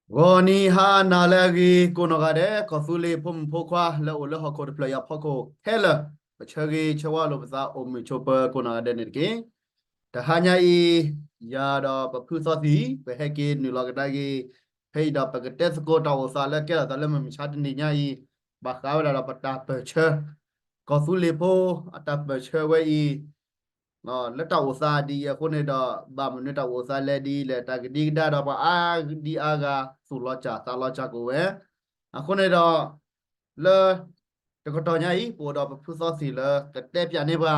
ဂီၤနံၤဟါနၤလၢအဂ့ၤ ကိးနီၢ်ဂၤဒဲး ကီၢ်သူလ့ၤဖိမုၣ်ဖိခွါလၢအိၣ်လၢဟီၣ်ခိၣ်တဖျၢၣ်အံၤအဖီခိၣ်ခဲလၢာ်, ပဆၢဂ့ၤဆၢဝါလိာ်ပသးအိၣ်မုာ်ဆိးပၢၤကိးနီၢ်ဂၤဒဲးန့ၣ်တက့ၢ်. တဟါညါအံၤ ယၤဒီးပဖုသီသံၣ် ပဟဲက့ၤနုာ်လီၤကဒါက့ၤ ဖဲအံၤဒီးပကတဲသကိးတၢ်အိၣ်သးလၢကဲထီၣ်သးလၢမုၢ်မဆါတနံၤညါအံၤ ဘၣ်ဃးဝဲဒၣ်ဒီးပတၢ်ပၢၢ်ဆၢ ကီၢ်သူလ့ၤဖိအတၢ်ပၢၢ်ဆၢဝဲအံၤ လၢတၢ်အိၣ်သးဒ်အံၤအဃိန့ၣ်ဒီး ဘၣ်မနုၤတၢ်အိၣ်သးလဲၣ်ဒ်လဲၣ် တၢ်ကဒံကဒါဒီးပှၤအါဒံအါဂၤ သူၣ်လီၤစၢ်သးလီၤစၢ်ကအိၣ်ဝဲ. အဃိန့ၣ်ဒီး လၢ တကတီၢ်ညါအံၤ ပအိၣ်ဒီးပဖုသီသံၣ်လၢကတဲပၠးန့ၢ်ပှၤ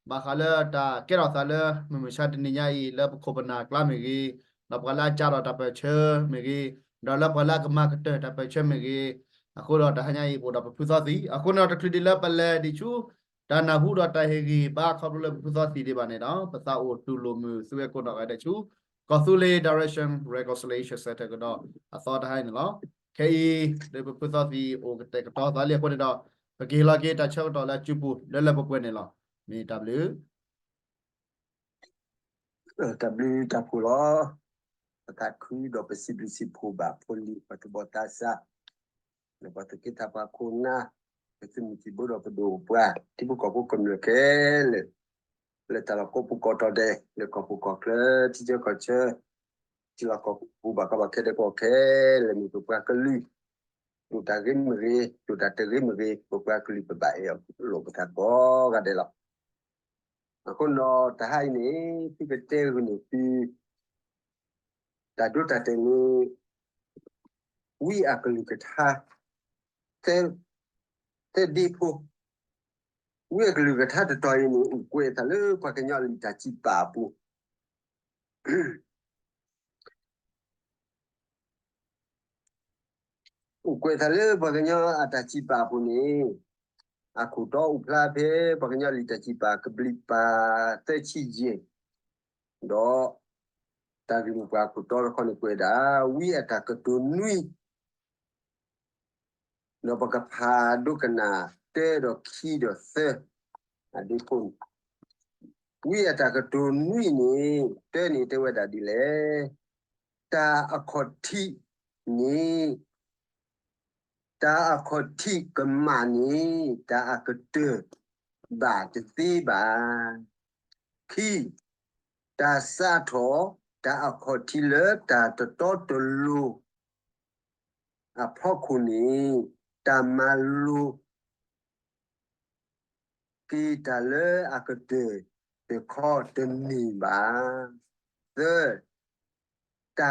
ဘၣ်ဃးလၢတၢ်ကဲထီၣ်သးလၢမုၢ်မဆါတနံၤညါအံၤ လၢပခိၣ်ပနၢ်ကျါမ့ၢ်ဂ့ၤ, ဒီးပှၤလၢအကးထီၣ်တၢ်ပၢၢ်ဆၢမ့ၢ်ဂ့ၤ, ဒီးလၢပှၤလၢအကမၤကတၢၢ်တၢ်ပၢၢ်ဆၢမ့ၢ်ဂ့ၤ, အဃိဒီးတဟါညါအံၤ ပအိၣ်ဒီးပဖုသီသံၣ် အဃိန့ၣ်ဒီး တချုးဒံးလၢပလဲၤဒံးဆူ တၢ်နၢ်ဟူဒီးတၢ်ဟ့ၣ်ဂံၢ်ဘါခီဖျိလၢပဖုသီသံၣ်ဒံးဘၣ်န့ၣ်ဒီး ပသးအိၣ်တူၢ်လိာ်မုာ်သုဝဲကိးနီၢ်ဂၤဒဲးဆူ ကီၢ်သူလ့ၤ Direction Reconciliation Centre ကဒီးအသီတဟါအံၤန့ၣ်လီၤ. ခဲအံၤ လၢပဖုသီသံၣ်အိၣ်ကတဲာ်ကတီၤသးလံအဃိန့ၣ်ဒီး ပကဟ့ၣ်လီၤက့ၤတၢ်ဆၢကတီၢ်လၢအစုပူၤလၢလၢပှဲၤပှဲၤန့ၣ်လီၤ. မ့ၢ်တၢ်ဘျုး တၢ်ဘျုးတၢ်ဖှိၣ်လီၤ. ပသးခုဒီးပစံးဘျုးစံးဖှိၣ်ဘၣ်ဖိလံၤပှၤသူၣ်ဘီၣ်သးစၢ် ဒီးပှၤသူၣ်က့သးပှၢ်ခိၣ်နၢ် ပသုးမုၢ်သံၣ်ဘိဒီးပဒိၣ်ပှၢ် ထံဖိကီၢ်ဖိကမျၢၢ်ခဲလၢာ် လၢတၢ်လီၢ်ကိးပူၤကိးတီၤဒဲး လၢကီၢ်ပူၤကီၢ်ချၢ ထံဆၢကီၢ်ဆၢ ထံလီၢ်ကီၢ်ပူၤဘၣ်ကီဘၣ်ခဲဒဲးကီၢ်ခဲလၢာ် မ့ၢ်ပပှၤကလုာ် ဒိၣ်တၢ်ဂ့ၤမ့ၢ်ဂ့ၤ ဒိၣ်တၢ်တဂ့ၤမ့ၢ်ဂ့ၤ ပပှၤကလုာ်ပဘၣ်အဲၣ်အီၤလိာ်ပသးကိးဂၤဒဲးလီၤ. အဃိနီၤတဟါအံၤန့ၣ် သုကတဲဂုာ်န့ၢ်သု တၢ်ဒိတၢ်တဲာ်န့ၣ် ဝံအကလုၢ်ကထါ သၢ သၢဒ့ဖိ, ဝံအကလုၢ်ကထါတတီၤအံၤန့ၣ် အိၣ်ကွဲးအသးလၢပှၤကညီအလံာ်တၢ်စံးပာ်အပူၤ အိၣ်ကွဲးအသးလၢပှၤကညီအတၢ်စံးပာ်အပူၤန့ၣ် အခိၣ်တီအိၣ်ဖျါဖဲပှၤကညီလံာ်တၢ်စံးပာ်ကဘျံးပၤသၢဆံယဲၢ်, ဒီးတၢ်ဂ့ၢ်မိၢ်ပှၢ်အခိၣ်တီတခီန့ၣ်ကွဲးဒၣ် ဝံအတၢ်ကတိၤနွံ ဒီးပကဖးဒိကနၣ်တၢဒီးခံဒီးသၢ အဒ့ဖိန့ၣ်, ဝံအတၢ်ကတိၤနွံန့ၣ် တၢန့ၣ်တဲဝဲဒၣ်ဒ်လဲၣ်, တၢ်အခီၣ်ထံးန့ၣ် တၢ်အခီၣ်ထံးကမၣ်န့ၣ် တၢ်အကတၢၢ်ဘၣ်တသ့ဘၣ်. ခံ, တၢ်စးထီၣ်တၢ်အခီၣ်ထံးလၢတၢ်တတီတလိၤအဖီခိၣ်န့ၣ် တၢ်မၤလိက့ၤတၢ်လၢအကတၢၢ်တခီတမ့ၢ်ဘၣ်. သၢ, တၢ်ဂ့ၤလၢပှၤဒုးကဲထီၣ်အီၤလၢတၢ်အၢ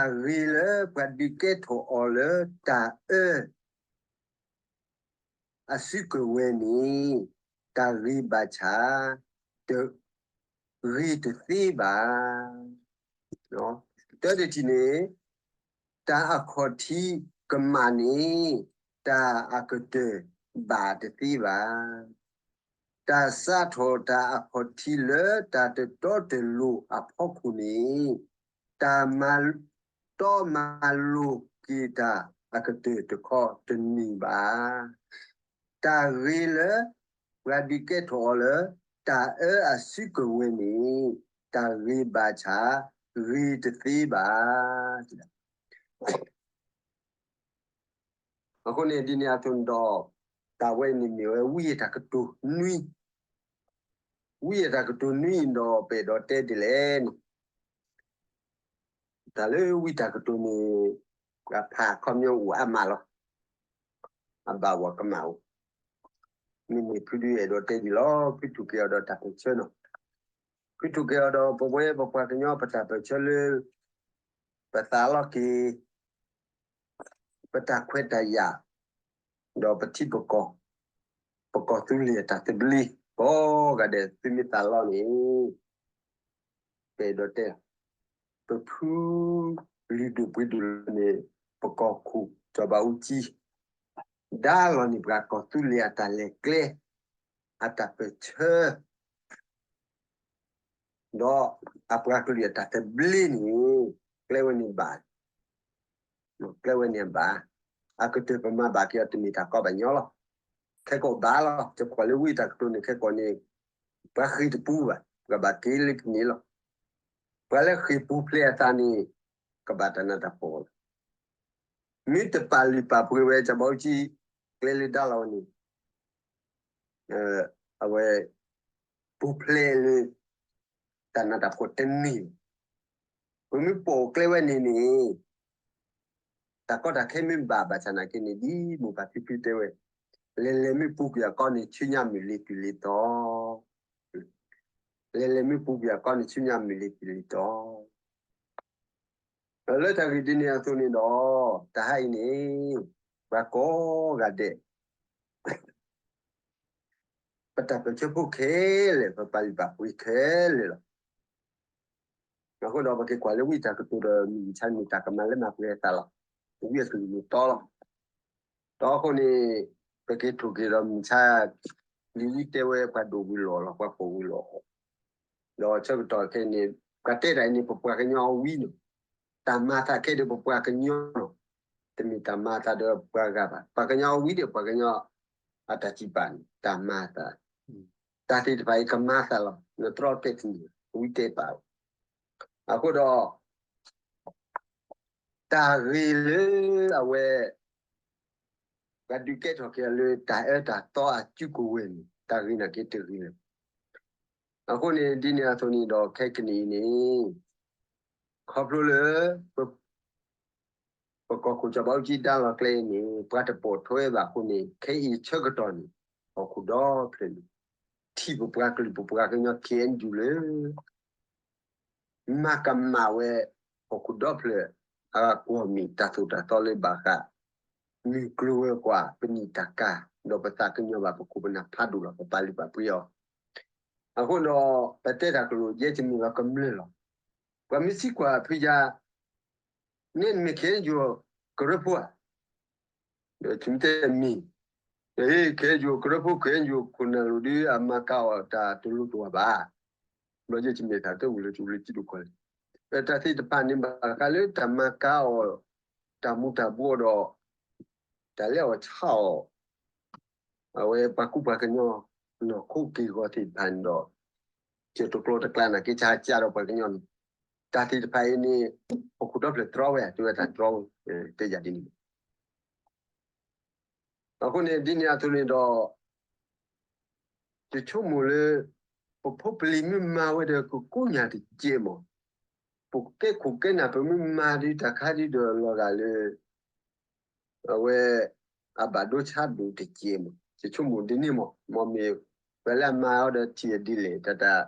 အစုကဝဲၤန့ၣ် တၢ်ဂ့ၤဘၣ်ဆၣ် တဂ့ၤတသ့ဘၣ်. တၢတထံၣ်န့ၣ် တၢ်အခီၣ်ထံးကမၣ်န့ၣ် တၢ်အကတၢၢ်ဘၣ်တသ့ဘၣ်. တၢ်စးထီၣ်တၢ်အခီၣ်ထံးလၢတၢ်တတီတလိၤအဖီခိၣ်န့ၣ် တၢ်မၤတီမၤလိၤက့ၤတၢ်အကတၢၢ်တခီတမ့ၢ်ဘၣ်. တၢ်ဂ့ၤလၢ ပှၤဒုးကဲထီၣ်အီၤလၢ တၢ်အၢအစုကဝဲၤန့ၣ် တၢ်ဂ့ၤဘၣ်ဆၣ် ဂ့ၤတသ့ဘၣ်. အဃိန့ၣ် ဒ်န့ၣ်အသိးဒီး တၢ်ဝဲန့ၣ်မ့ၢ်ဝဲဝံအတၢ်ကတိၤနွံ, ဝံအတၢ်ကတိၤနွံဒီး ပအဲၣ်ဒိးတဲဒ်လဲၣ်န့ၣ် တၢ်လၢဝံတၢ်ကတိၤန့ၣ် ပှၤဖးအခီပညီအိၣ်အါမးလီၤ. အဘၣ်ဝဲကမၣ်အိၣ်, မ့မ့ၢ်ဖုဒုးအဲၣ်ဒိးတဲဒ်လီၤ, ဖုထူၣ်က့ၤအီၤဒီးတၢ်ပၢၢ်ဆၢနီၤ, ဖုထူၣ်က့ၤအီၤဒီးပဝဲပပှၤကညီပတၢ်ပၢၢ်ဆၢလၢ ပသးလီၤက့ၤ ပတၢ်ခွဲးတၢ်ယာ် ဒီးပထံပကီၢ် ပကီၢ်သူလ့ၤအတၢ်သဘျ့ ကိးဂၤဒဲးသုမ့ၢ်သးလီန့ၣ် ပအဲၣ်ဒိးတဲ ပဖုလုၢ်ဒိၣ်ပှ့ၤဒိၣ်န့ၣ် ပကီၢ်ခိၣ်စီၤဘးအူကၠံ ဒါလီၤန့ၢ်ပှၤကီၢ်သူလ့ၤအတၢ်လဲၤကျဲ အတၢ်ပၢၢ်ဆၢ ဒီးအပှၤကလုာ်အတၢ်သဘျ့န့ၣ် ကျဲဝဲန့ၣ်ဘၣ်, ကျဲဝဲန့ၣ်ဘၣ်, အကတၢၢ်ပမၤဘၣ်က့ၤအီၤတမ့ၢ်တၢ်ကီဘၣ်ညီလီၤ. ခဲကိာ်ဘၣ်လီၤ, တကွၢ်လၢဝံတၢ်ကတိၤန့ၣ် ခဲကိာ်န့ၣ် ပှၤဃ့ၢ်တပူၤဘၣ်, ပှၤဘၣ်က့ၤလၢကန့ၣ်လီၤ. ပှၤလၢဃ့ၢ်ပူၤဖျဲးအသးန့ၣ် ကဘၣ်တၢ်နးတၢ်ဖှီၣ်လီၤ. မ့ၢ်တပာ်လုၢ်ပာ်ပှ့ၤဝဲ စီၤဘးအူကၠံ ကျဲလၢဒါလီၤန့ၣ် အဝဲ ပူၤဖျဲးလၢ တၢ်နးတၢ်ဖှီၣ်တန့ၢ်, ပမ့ၢ်ပိာ်ကျဲဝဲန့ၣ်န့ၣ် တၢ်ကီတၢ်ခဲမ့ၢ်ဘၣ်ဘၣ်ဆၣ်နာ်က့န့ၣ် ဒ်မိၢ်ပၢ်ဖံဖုတဲဝဲ, လဲၤလဲၤမ့ၢ်ပူၤကွံာ်အကီန့ၣ် ဆူညါမုၢ်လ့ၤတုၤလ့ၤတီၤ, လဲၤလဲၤမ့ၢ်ပူၤကွံာ်အကီန့ၣ် ဆူညါမုၢ်လ့ၤတုၤလ့ၤတီၤ လၢတၢ်ဂ့ၢ်ဒ်န့ၣ်အသိးန့ၣ်ဒီး တၢ်ဟါအံၤန့ၣ် ပှၤကိးဂၤဒဲး ပတၢ်ပၢၢ်ဆၢဖိခဲလၢာ် ပပာ်လုၢ်ပာ်ပှ့ၤခဲလၢာ်လီၤ. အဃိဒီးပက့ၤကွၢ်လၢဝံတၢ်ကတိၤဒီး မုၢ်မဆါန့ၣ် တၢ်ကမၤလၢမၤပှဲၤအသးလီၤ. ဝံအကလုၢ်မ့ၢ်တီလီၤ. ဒီးအဃိန့ၣ် ပက့ၤထိၣ်က့ၤဒီးမုၢ်မဆါ လံာ်ဝံတဲဝဲပှၤဒိၣ်ဝံၤလီၤလီၤ ပှၤကိၢ်ဝံၤလီၤ ဒီးဆၢကတီၢ်ခဲအံၤန့ၣ် ပှၤတဲတၢ်အံၤန့ၣ် ပပှၤကညီအဝံန့ၣ်, တၢ်မၤသးခဲဒၣ်ပပှၤကညီနီၤ, တမ့ၢ်တၢ်မၤသးဒီးပှၤဂၤဘၣ်. ပှၤကညီအဝံဒီးပှၤကညီအတၢ်စံးပာ်န့ၣ် တၢ်မၤသး, တၢ်သ့ၣ်တဖၣ်အံၤကမၤသးလီၤ. နတြီတဲတန့ၢ် ဝံတဲပာ်အီၤ. အဃိဒီး တၢ်ဂ့ၤလၢအဝဲ ပှၤဒုးကဲထီၣ်က့ၤအီၤလၢတၢ်အၢတၢ်သီအစုကဝဲၤန့ၣ် တၢ်ဂ့ၤနာ်က့တဂ့ၤလၢၤ. အဃိန့ၣ် ဒ်န့ၣ်အသိးန့ၣ်ဒီး ခဲကနံၣ်အံၤန့ၣ် ခီဖျိလၢ ပကီၢ်ခိၣ်စီၤဘးအူကၠံဒါလီၤကျဲအံၤန့ၣ် ပှၤတပိာ်ထွဲဘၣ်အဃိန့ၣ် ခဲအံၤဆၢကတီၢ်န့ၣ် ဟီၣ်ခိၣ်ဒီဖျၢၣ်န့ၣ် ထံၣ်ပပှၤကလုာ်ပပှၤကညီ ခ့ၣ်အဲၣ်ယူၣ် လၢ မၤကမၣ်ဝဲ ဟီၣ်ခိၣ်ဒီဖျၢၣ် အဂၤကွီၢ်မ့ၢ်တၢ်သိၣ်တၢ်သီလၢဘၣ်ဃး မုၢ်ကျိၤဝဲၤကွာ် ပနံာ်တၢ်ကၤ ဒီးပသးကညီၤဘၣ်ပခိၣ်ပနၢ်ဖးဒိၣ်လီၤ ပပာ်လုၢ်ပာ်ပှ့ၤအီၤ. အဃိဒီး ပတဲတၢ်ကလိာ် ယဲတမ့ၢ်လီၤကမျၢၢ်လီၤ. ပှၤမ့ၢ်စံးကွၢ်ဖုယါ နဲနမ့ၢ် ခ့ၣ်အဲၣ်ယူၣ် ကရၢဖိဧါ, ဒီးတမ့ၢ်တဲမ့ၢ်, ခ့ၣ်အဲၣ်ယူၣ်ကရၢဖိ ခ့ၣ်အဲၣ်ယူၣ်ခိၣ်နၢ်လိၤဒီး အမၤကၤအီၤတၢ်တလိၤတအိၣ်ဘၣ်. ဘျီယဲၢ်တမ့ၢ်တၢ်တအိၣ်လၢတအိၣ်လၢတံၤဒိၣ်ကီၢ်လဲၣ်, တၢ်သ့ၣ်တဖၣ်န့ၣ် ဘၣ်ဃးလၢတၢ်မၤကၤအီၤ တၢ်မူၤတၢ်ဘှီးဒီး တၢ်လဲၤအီၣ်ဆါအီၣ် အဝဲပှၤကူပှၤကညီ နီၢ်ခိက့ၢ်ဂီၤသ့ၣ်တဖၣ်န့ၣ်ဒီး စၢၤတကျိၤတကျါနာ်က့ ဆါကၢ်ဒီးပှၤကညီန့ၣ်, တၢ်သ့ၣ်တဖၣ်အံၤန့ၣ် ဟီၣ်ခိၣ်ဒီဖျၢၣ်တြီဝဲ တဲဝဲတၢ်တြီဝဲ တဲယၤဒ်န့ၣ်. အဃိန့ၣ် ဒ်န့ၣ်အသိးန့ၣ်ဒီး ယဆိကမိၣ်လၢ ပဖိပလံၤမ့ၢ်မၤဝဲဒီးကကိးညါတကဲးမး, ပကဲခိၣ်ကဲနၢ် ပမ့ၢ်မၤဒ်တၢ်ခါဒ်ဒီးလီၤဂာ်လၢ အဝဲ အဘၣ်ဒိဆါဒိၣ်တကဲးမး, ယဆိကမိၣ်ဒ်န့ၣ်မး, မ်မ့ၢ် ပှၤလၢအမၤအီၤဒီးထံၣ်အဒ်လဲၣ်, တၢ်တၢ်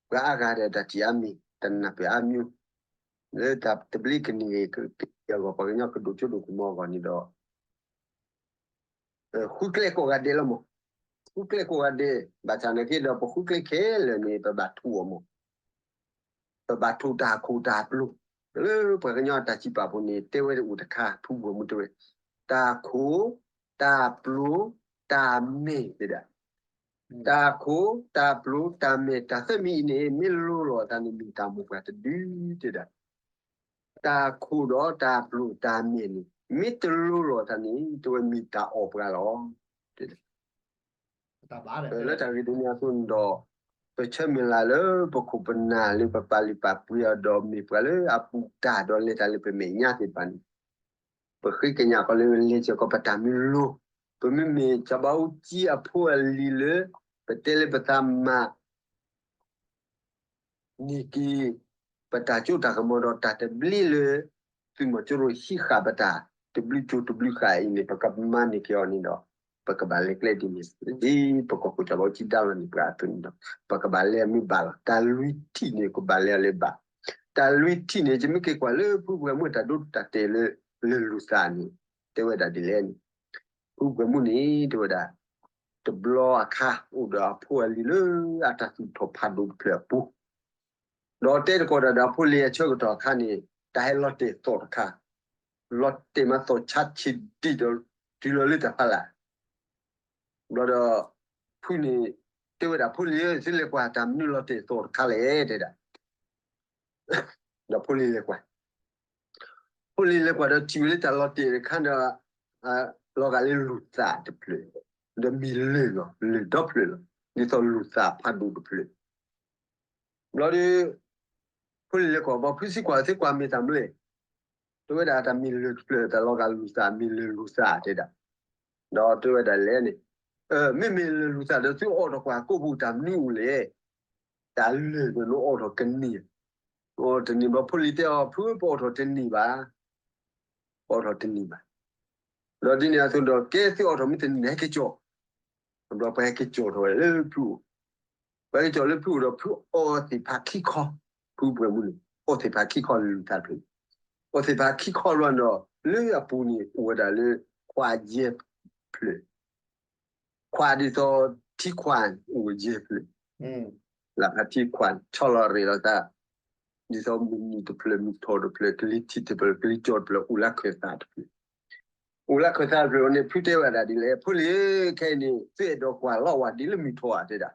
ပှၤအါဂၤဒီးတၢ်ထံၣ်အါမံၤ, တၢ်နၢ်ပၢၢ်အါမံၤ, လၢတၢ်တဘျ့ကန့ၢ် ကက့ၤအဂီၢ် ပှၤကညီကဒိၣ်စိဒိၣ်ကမီၤအဂီၢ်န့ၣ်ဒီး ဃုကျဲကိးဂၤဒဲးလီၤမး, ဃုကျဲကိးဂၤဒဲး, ဘၣ်ဆၣ်နာ်က့ဒီး ပဃုကျဲခဲလၢာ်န့ၣ် ပဘၣ်ထူးအီၤမး, ပဘၣ်ထူးတၢ်ခိၣ်တၢ်ပျိၤ, လၢပှၤကညီအတၢ်စံးပာ်ဖိန့ၣ် တဲဝဲတအိၣ်တခါ ဖုဘီမုၢ်တဲဝဲ, တၢ်ခိၣ်, တၢ်ပျိၤ, တၢ်မဲာ်တဲဒၣ်, တၢ်ခိၣ်, တၢ်ပျိၤ, တၢ်မဲာ် တၢ်သၢမံၤအံၤန့ၣ် မ့ၢ်လိၤလိာ်အသးန့ၣ် မ့ၢ်တၢ်မိၢ်ပှၢ်တဒုတဲဒၣ် တၢ်ခိၣ်ဒီးတၢ်ပျိၤတၢ်မဲာ်န့ၣ် မ့ၢ်တလိၤလိာ်အသးန့ၣ် တဲဝဲမ့ၢ်တၢ်အီၣ်ပှၤလီၤ. လၢတၢ်ဂ့ၢ်ဒ်န့ၣ်အသိးန့ၣ်ဒီး ပဆၢမုၢ်လၢ်လၢပခိၣ်ပနၢ်လၢပပာ်လုၢ်ပာ်ပှ့ၤအီၤဒီးမ့ၢ်ပှၤလၢအပူၤတၢ်ဒီးလဲၤတၢ်လၢပမဲာ်ညါသ့ၣ်တဖၣ်န့ၣ် ပဃ့ကညးဃီလၢလဲၤစၢၤကီးပတၢ်မံၤလိၤ, ပမ့မ့ၢ်စီၤဘးအူကၠံအဖိအလံၤလၢ ပတဲလၢပသးမၤ န့ၢ်က့ၤ ပတၢ်စိတၢ်ကမီၤဒီးတၢ်တဘျ့လၢ သုးမီၤစိရိၤဟံးဃာ်ပတၢ် တဘျုးကၠိတဘျုးဃာ်အံၤန့ၣ် ပကမၤန့ၢ်က့ၤအီၤန့ၣ်ဒီး ပကဘၣ်လဲၤကျဲဒ်န့ၣ် ဒ်ပကီၢ်ခိၣ်စီၤဘးအူကၠံဒါလီၤန့ၣ် ပှၤအသိးန့ၣ်ဒီး ပကဘၣ်လဲၤမ့ၢ်ဘၣ်လီၤ. တၢ်လွံၢ်ထံၣ်န့ၣ် ကဘၣ်လဲၤအီၤလၢဘၣ်. တၢ်လွံၢ်ထံၣ်န့ၣ် ယမ့ၢ်က့ၤကွၢ်လၢဖုပှၤမုၣ်တၢ်ဒိတၢ်တဲာ်လၢ လၢလူၤသးန့ၣ် တဲဝဲဒၣ်ဒ်လဲၣ်န့ၣ် ဖုပှၤမုၣ်န့ၣ် တဲဝဲဒၣ် တဘျီအခါ အိၣ်ဒီးအဖိအလံၤလၢအတၢ်သူၣ်ထီၣ်ဖးဒိၣ်တဖျၢၣ်အပူၤ, ဒီးတဲသကိးတၢ်ဒီးအဖိလံၤအဆၢကတီၢ်အခါန့ၣ် တၢ်ဟဲလီၤတဲာ်သီၣ်တခါ, လီၤတဲာ်မးသီၣ်ဆါဆံးဒံးဒီး တုၤလီၤလၢတၢ်ဖးလၢ်, ဘျီဒီး ဖုန့ၣ် တဲဝဲဒၣ်ဖိလံၤဧၢ သုလဲၤကွၢ်တၢ်မနုၤလီၤတဲာ်သီၣ်တခါလဲၣ် တဲဒၣ် ဒီးဖိလံၤလဲၤကွၢ် ဖိလံၤလဲၤကွၢ်ဒီးထံၣ်ဝဲလၢတၢ်လီၤတဲာ်တခါဒီး လီၤဂာ်လၢလူၤသးတဖျၢၣ်, ဒီးမ့ၢ်လၢၢ်လီၤ, လၢၢ်ဒီဖျၢၣ်လီၤ, ဒ်သိးလူၤသးဖးဒိၣ်တဖျၢၣ်. ဘျီဒီး ဖိလံၤလဲၤကွၢ် ဘၣ်ဖုစံးကွၢ် သုကွၢ်မ့ၢ်တၢ်မနုၤလဲၣ်, တဲဝဲဒၣ်တၢ်မ့ၢ်လၢၢ်တဖျၢၣ် တၢ်လီၤဂာ်လူၤသး မ့ၢ်လၢၢ်လူၤသးတဲဒၣ်, ဒီးတဲဝဲဒၣ်လဲၣ်န့ၣ်, မ့မ့ၢ်လၢၢ်လူၤသးဒီးသုအီၣ်ဒီးကွၢ်ကိးပူၤတၢ်မနုၤအိၣ်လဲၣ်, တၢ်လၢၢ်ဒီးနအီၣ်ထီၣ်ကန့ၢ်, အီၣ်တန့ၢ်ဘၣ် ဖိလံၤတဲအီၤ ဖုပအီၣ်ထီၣ်တန့ၢ်ဘၣ်, ပအီၣ်ထီၣ်တန့ၢ်ဘၣ်, ဒီးဒ်န့ၣ်အသိးဒီး ကဲသုအီၣ်ထီၣ်မ့ၢ်တန့ၢ်ဟဲက့ၤကၠီၣ်, ဘျီပှၤဟဲက့ၤကၠီၣ်ထီၣ်ဝဲလၢဖုအိၣ်, ပှၤဟဲက့ၤကၠီၣ်လၢဖုအိၣ်ဒီးဖုအီၣ်သ့ၣ်ဖးခံခီ, ဖုပှဲၤမုၢ်န့ၣ် အီၣ်သ့ၣ်ဖးခံခီလၢၢ်လူၤသးတဖျၢၣ်, အီၣ်သ့ၣ်ဖးခံခီဘျီဒီး လၢအပူၤန့ၣ် အိၣ်ဝဲဒၣ်လၢ ခွါယဲၢ်ဖျၢၣ် ခွါဒ်သိးထံခွါအိၣ်ယဲၢ်ဖျၢၣ်, လၢဖးထံခွါဆီလီၤရ့ၣ်လီၤသး, ဒ်သိးမုၢ်နုာ်တဖျၢၣ် မုၢ်ထီၣ်တဖျၢၣ် ကလံၤထံးတဖျၢၣ် ကလံၤကၠီၣ်တဖျၢၣ် အိၣ်လၢခၢၣ်သးတဖျၢၣ်, အိၣ်လၢခၢၣ်သးတဖျၢၣ်န့ၣ် ဖုတဲဝဲဒၣ်ဒ်လဲၣ် ဖိလံၤဧၢ ခဲအံၤန့ၣ် သုအဲၣ်ဒိးကွၢ်လီဝါဒ်လၢမုၢ်ထီၣ်ဧါတဲဒၣ်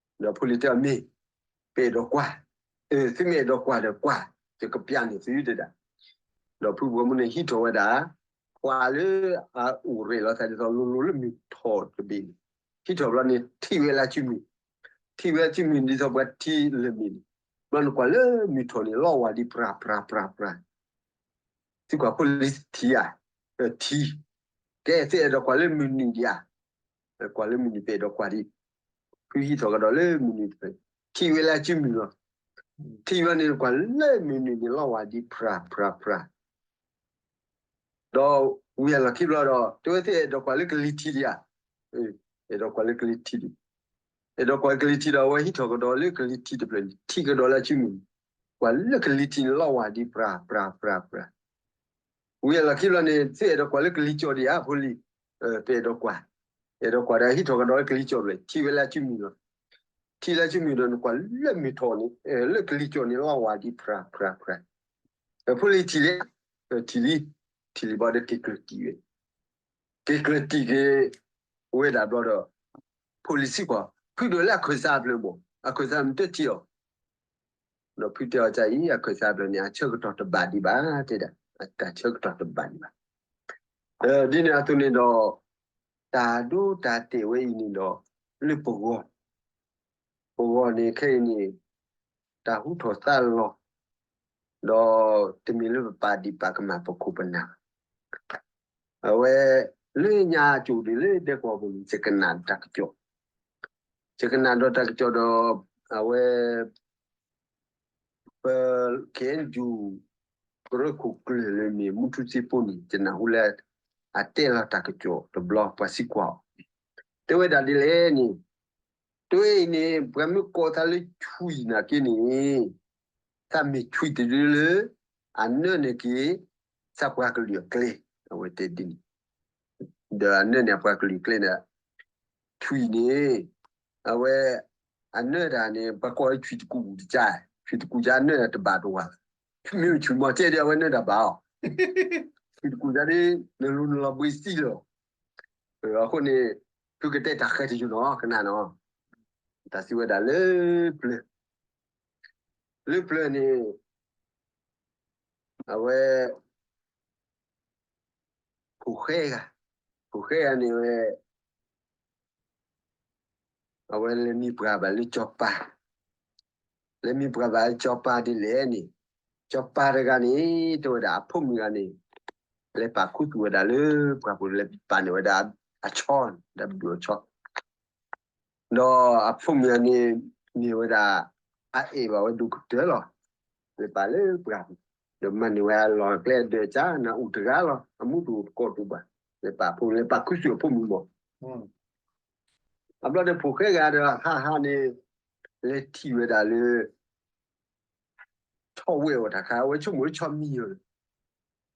ဒီးဖိလံၤတဲအီၤမ့ၢ်, ပအဲၣ်ဒိးကွၢ်, သုမ့ၢ်အဲၣ်ဒိးကွၢ်ဒီးကွၢ်, ယကပျၢ်န့ၢ်သုတဲဒၣ်, ဒီးဖုပှဲၤမုၢ်န့ၣ်ဟံးထီၣ်ဝဲဒၣ်, ခွါလၢအအိၣ်ရ့ၣ်လီၤသးဒ်သိးလိၤလိၤလၢမုၢ်ထီၣ်တဘ့ၣ်န့ၣ်, ဟံးထီၣ်ဘျီန့ၣ် ထံၣ်ဝဲလၢအစုမုၢ်, ထံၣ်ဝဲအစုမုၢ်ဒ်သိးပှၤထံၣ်လၢမ့ၢ်န့ၣ်, ဘျီနကွၢ်လၢမုၢ်ထီၣ်န့ၣ် လီဝါဒ်ပြၤပြၤပြၤပြၤ သုကွၢ်ဖိလံၤထံၣ်ဧါ, ထံၣ်, ကဲသုအဲၣ်ဒိးကွၢ်လၢမုၢ်နုာ်ဒံးဧါ, ကွၢ်လၢမုၢ်နုာ်ပအဲၣ်ဒိးကွၢ်ဒံး, ဖုဟံးထီၣ်ကဒီးလၢမုၢ်နုာ်တဖျၢၣ်, ထံၣ်ဝဲလၢအစုမုၢ်လီၤ, ထံၣ်ဝဲန့ၣ်ကွၢ်လၢမုၢ်နုာ်န့ၣ် လီဝါဒ်ပြၤပြၤပြၤ ဒီးဝံၤအလီၢ်ခံဘျီဒီး တဲဝဲသုအဲၣ်ဒိးကွၢ်လၢကလံၤထံးဒံးဧါ, အဲၣ်ဒိးကွၢ်လၢကလံၤထံးဒံး, အဲၣ်ဒိးကွၢ်ကလံၤထံးဒီး အဝဲဟံးထီၣ်ကဒီးလၢကလံၤထံးတဖျၢၣ်န့ၣ် ထံၣ်ကဒီးလၢအစုမုၢ်, ကွၢ်လၢကလံၤထံးန့ၣ် လီဝါဒ်ပြၤပြၤပြၤပြၤ ဝံၤအလီၢ်ခံဘျီန့ၣ် သုအဲၣ်ဒိးကွၢ်လၢကလံၤကၠီၣ်ဒံးဧါ ဖိလံၤ, ပအဲၣ်ဒိးကွၢ်, အဲၣ်ဒိးကွၢ်ဒီးဟံးထီၣ်ကဒီးလၢကလံၤကၠီၣ်တဖျၢၣ် ထံၣ်ဝဲလၢအစုမုၢ်လီၤ, ထံၣ်လၢအစုမုၢ်ဒီးနကွၢ်လၢမုၢ်ထီၣ်န့ၣ် လၢကလံၤကၠီၣ်န့ၣ် လီဝါဒ်ပြၤပြၤပြၤ ဖိလံၤထံၣ်လံ, ထံၣ်လံ, ထံၣ်လံဘျီဒီးက့ၤကျၢၤတံၢ်ဝဲ, က့ၤကျၢၤတံၢ်က့ၤဝဲဒၣ်ဘျီဒီး ဖိလံၤစံးကွၢ် ဖုဒိးလၢအခၢၣ်စးဖျၢၣ်ဘၣ်, အခၢၣ်စးမ့ၢ်တထံၣ်အီၤ, ဒီးဖုတဲအီၤဒ်အံၤ အခၢၣ်စးဖျၢၣ်န့ၣ် အဆၢကတီၢ်တဘၣ်ဒံးဘၣ်တဲဒၣ်, တၢ်ဆၢကတီၢ်တဘၣ်ဒံးဘၣ်, ဒ်န့ၣ်အသိးန့ၣ်ဒီး တၢ်ဒိတၢ်တဲာ်ဝဲအံၤန့ၣ်ဒီး လၢပဂီၢ် ပဂီၢ်န့ၣ်ခဲအံၤန့ၣ် တၢ်ဟူထီၣ်သါလီၤ, ဒီးတမ့ၢ်လၢပပာ်ဒံးပာ်ကမၣ်ပခိၣ်ပနၢ်, အဝဲ လၢညါကၠိဒ်လၢဒဲကဝီၤပူၤန့ၣ် ယကနၣ်တၢ်ကစီၣ်, ယကနၣ်ဒီးတၢ်ကစီၣ်ဒီး အဝဲ ပ ခ့ၣ်အဲၣ်ယူၣ် ကရၢခိၣ်ကျၢၢ်လၢမ့ၢ်မူထူစ့ဖိန့ၣ် ယနၢ်ဟူလၢ အတဲလီၤတၢ်ကစီၣ်တဘျီ ပှၤစံးကွၢ်အီၤ, တဲဝဲဒၣ်ဒ်လဲၣ်န့ၣ်, တဲဝဲအံၤန့ၣ် ပှၤမ့ၢ်ကိးသးလၢဆွံၣ်နာ်က့န့ၣ် သးမ့ၢ်ဆွံၣ်တဒုလၢ အနၢန့ၢ်က့ၤ သးပှၤကလုာ်အကျဲ, အဝဲတဲဒ်န့ၣ် ဒီးအနၢန့ၣ်အပှၤကလုာ်ကျဲန့ၣ် ဆွံၣ်န့ၣ် အဝဲ အနၢတၢ်န့ၣ် ပှၤကိးဝဲဆွံၣ်တကူၣ်တကါ, ဆွံၣ်တကူၣ်ကါအနၢတၢ်တဘၣ်တဝါ, မ့ၢ်ဆွံၣ်မီၤကဲဒ်အဝဲနၢတၢ်ဘၣ်အီၤ, ဆွံၣ်တကူၣ်ကါဒ် နလူၤနလီၤဘှံးသံလီၤ, အဃိန့ၣ် သုကတဲတၢ်ဃဲၤတယုၢ်နီၤ ကနၣ်နီၤ, တၢ်စံးဝဲဒၣ်လၢပျၢၤ လၢပျၢၤန့ၣ် အဝဲ ဖိၣ်ဃဲဂၤ, ဖိၣ်ဃဲဂၤန့ၣ်ဝဲ အဝဲလဲၤမံပှၤဘၣ်လၢစီၤပၤ, လဲၤမံပှၤဘၣ်လၢစီၤပၤဒ်လဲၣ်န့ၣ်, စီၤပၤတဂၤန့ၣ် တဲဝဲဒၣ်အဖိမုၣ်ဂၤန့ၣ် လဲၤပာ်ခူသူၣ်ဝဲဒၣ်လၢပှၢ်ပူၤ လဲၤပာ်န့ၢ်ဝဲဒၣ်အဆီ, ဒီးဘဒုးအဆီ ဒီးအဖိမုၣ်ဂၤန့ၣ် မ့ၢ်ဝဲဒၣ် အအဲၣ်ဘၣ်ဝဲဒိၣ်ကတၢၢ်လီၤ, လဲၤပာ်လၢပှၢ်ပူၤ, ဒီးမၤန့ၢ်ဝဲအလီၢ်အကျဲအဒၢးကၢ် နၢ်အူၣ်တဂၤလီၤ, အမူတအိၣ်တကိးတူာ်ဘၣ်, လဲၤပာ်ဖိ လဲၤပာ်ခူသူၣ်အဖိမုၣ်မီၤ, အဘျီဒီးဖိၣ်ဃဲဂၤဒီးဟးဟးန့ၣ် လဲၤထံၣ်ဝဲဒၣ်လၢ ဆီဝဲအီၤတၢ်ခါ အဝဲဆိကမိၣ်လၢဆီမံၤအီၤ,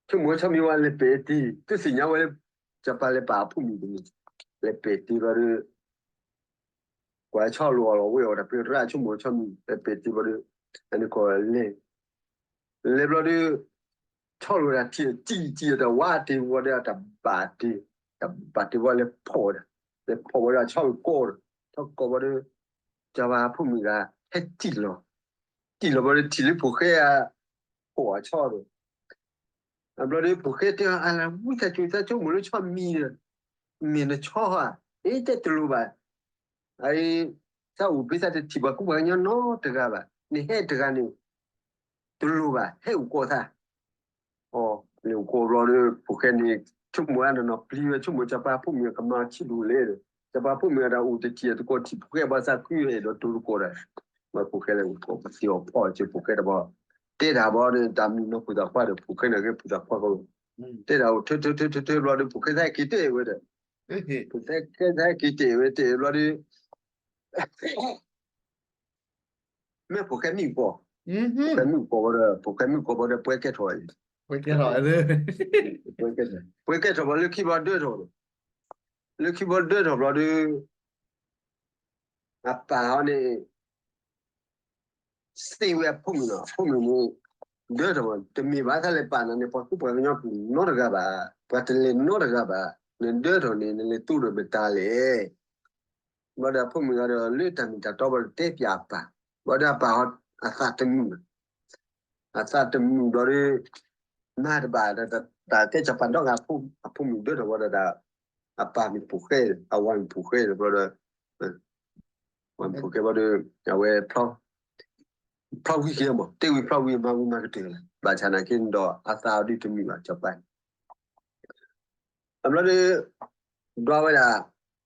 ဆိကမိၣ်လၢဆီမံၤဝဲလဲၤပဲာ်တ့ၢ် တသ့ၣ်ညါဝဲလၢ စီၤပၤလဲၤပာ်အဖိမုၣ်တမံၤ, လဲၤပဲာ်တ့ၢ်ဘျီဒီး ကွၢ်ဆီလိာ်အီၤလီၤဝဲအီၤတၢ်ပျဲၢ်တရၣ် ဆိကမိၣ်လၢဆီမံၤ လဲၤပဲာ်တ့ၢ်ဘျီဒီး အန့ၣ်ကီၢ်လဲၤ လဲၤဘျီဒီး ဆီလိာ်တၢ်ထံၣ်တံၢ်တံၢ်တၢ်ဝါတ့ၢ်ဘျီဒီး တၢ်ဘၣ်တ့ၢ်, တၢ်ဘၣ်တ့ၢ်ဘျီလဲၤဖီၣ်ဝဲဒၣ်, လဲၤဖီၣ်ဝဲဒၣ်ဆီကီၢ်ဒီး, ဆီကီၢ်ဘျီဒီး စီၤပၤအဖိမုၣ်ဂၤ ဟဲတံၢ်လီၤ, တံၢ်လီၤဘျီဒီးထံၣ်လၢဖိၣ်ဃဲအ ဖီၣ်အဆီဒီး, အဘျီဒီးဖိၣ်ဃဲတဲအီၤ အလၢဝံသးစူၤ သးဆိကမိၣ်လၢဆီမံၤဒီး, မ့ၢ်နဆီဧါ, အ့ တဲတလိၣ်ဘၣ်, အအံၤ သးအိၣ်ဖဲသးတထံၣ်ပှၤကူပှၤကညီနီတဂၤဘၣ်, နဟဲတဂၤန့ၣ် တလိၣ်ဘၣ် ဟဲအိၣ်ကီးသး အီၣ်လၢအိၣ်ကိးဘျီဒီး ဖိၣ်ဃဲန့ၣ် ဆိကမိၣ်အါန့ၣ်နီၤ ပျံၤဝဲ ဆိကမိၣ်စီၤပၤဖိမုၣ်ကမၤဆံးဒိၣ်လဲၣ်ဒီး စီၤပၤဖိမုၣ်အတၢ်အိၣ်တထံၣ်အတကိးထံၣ် ဖိၣ်ဃဲဘၣ်သးခုအဲၣ်ဒိးတိၤတကိးဒီး မ့ၢ်ဖိၣ်ဃဲလဲၣ် အိၣ်ကိးပသ့အီၤဖီၣ်က့ၤ ဖိၣ်ဃဲတဘျီ တဲတၢ်ဘျီဒီး တၢ်မုၣ်နီၢ်ဖုသးပှၢ်ဒီး ဖိၣ်ဃဲန့ၣ်က့ၤဖုသးပှၢ်ဃီ တဲတၢ်အိၣ်ထၢထၢထၢထၢထၢဘျီဒီး ဖိၣ်ဃဲသးက့ၤတဲဝဲဒီး ဖိၣ်ဃဲသးက့ၤတဲဝဲတဲဘျီဒီး မ့ၢ်ဖိၣ်ဃဲမုၣ်ကီၢ်, ဖိၣ်ဃဲမုၣ်ကီၢ်ဘၣ်ဒီး ဖိၣ်ဃဲမုၣ်ကီၢ်ဘၣ်ဒီး ပှဲၤကဲထီၣ်အံၤ, ပှဲၤကဲထီၣ်ဘၣ်လၢခံဘျီဒၢထီၣ်ဒီး, လၢခံဘျီဒၢထီၣ်ဘျီဒီး, အပၢ်ဟီန့ၣ် သ့ဝဲအဖိမုၣ်နီၤ, အဖိမုၣ်န့ၣ် ဒၢထီၣ် တမ့ၢ်ဘၣ် တၢ်လဲၤပာ်နၤန့ၣ် ပှၤကူပှၤကညီတူၢ်နီတဂၤဘၣ်, ပှၤတလဲၤနီတဂၤဘၣ်, နဒၢထီၣ်န့ၣ် နလဲၤတိဒီးမတၤလဲၣ်. ဘၣ်ဒီးအဖိမုၣ်ဂၤဒီး လၢတၢ်မ့ၢ်တၢ်တီဘၣ်ဒီးတဲပၠးအပၢ်, ဘၣ်ဒီးအပၢ်ဟီ အသးတမုာ်ဘၣ်, အသးတမုာ်ဘျီဒီး မၤတဘၣ်ဒီး တၢ်တဲစီၤပၤဒီဂၤအဖိမုၣ်ဒၢထီၣ်ဘၣ်ဒီး အပၢ်မ့ၢ်ဖိၣ်ဃဲ အဝၤမ့ၢ်ဖိၣ်ဃဲဒီးဘျီဒီး ဝၤမ့ၢ်ဖိၣ်ဃဲဘျီဒီး အဝဲ ဖျီဝံၤက့ၤမး တဲဝံၤဖျီဝံၤမၤဝံၤမၤကတၢၢ်လီၤ, ဘၣ်ဆၣ်နာ်က့ဒီးအသးအီၤဒုးတမုာ်ဘၣ်စီၤပၤ အဘျီဒီး ဒွးဝဲဒၣ်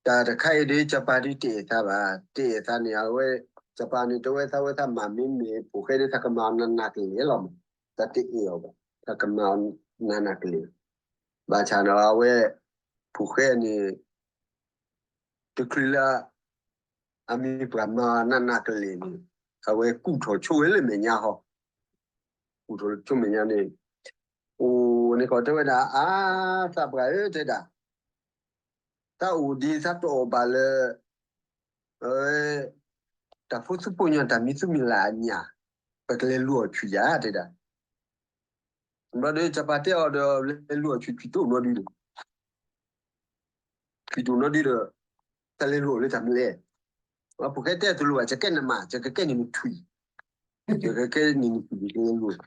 တၢ်တခါအံၤဒုး စီၤပၤဒုးတအဲၣ်သးဘၣ်, တအဲၣ်သးန့ၣ် အဝဲ စီၤပၤန့ၣ် တဝဲသးဝဲသးမၤမ့မ့ၢ် ဖိၣ်ဃဲဒုး သးကမၤအီၤနးနးကလဲာ်လီၤမး, သးတအဲၣ်အီၤဘၣ်, သးကမၤအီၤနးနးကလဲာ်, ဘၣ်ဆၣ်ဒီးအဝဲ ဖိၣ်ဃဲန့ၣ် တချုးလၢ အမ့ၢ်ပှၤမၤနးနးကလဲာ်န့ၣ် အဝဲကူၣ်ထီၣ်ဆိဝဲလၢမဲာ်ညါဟီ, ကူၣ်ထီၣ်ဆိမဲာ်ညါန့ၣ်, အိၣ်န့ၣ်ခီတဲဝဲဒၣ် အါ သးပှၢ်ဧၢ တဲဒၣ်, သးအိၣ်ဒ်သးတအီၣ်ဘၣ်လၢ တၢ်ဖိသူဖိညီ တၢ်မံသူမံလၢ်အညၣ်, ပကလဲၤလူၤအီၣ်ဆွံယၤ တဲဒၣ်. ဘျီဒီးစီၤပၤတဲအီၤဒီး လဲၤလူၤအီၣ်ဆွံ ဆွံတအိၣ်နီဒုဒီး ဆွံတအိၣ်နီဒုဒီး တၢ်လဲၤလူၤအီၣ်လၢတၢ်မနုၤလဲၣ်. ဖိၣ်ဃဲတဲတလိၣ်ဘၣ် ယကဲနမါ ယကကဲန့ၢ်နဆွံ, ယကကဲန့ၢ်နဆွံ ယကလဲၤလူၤ,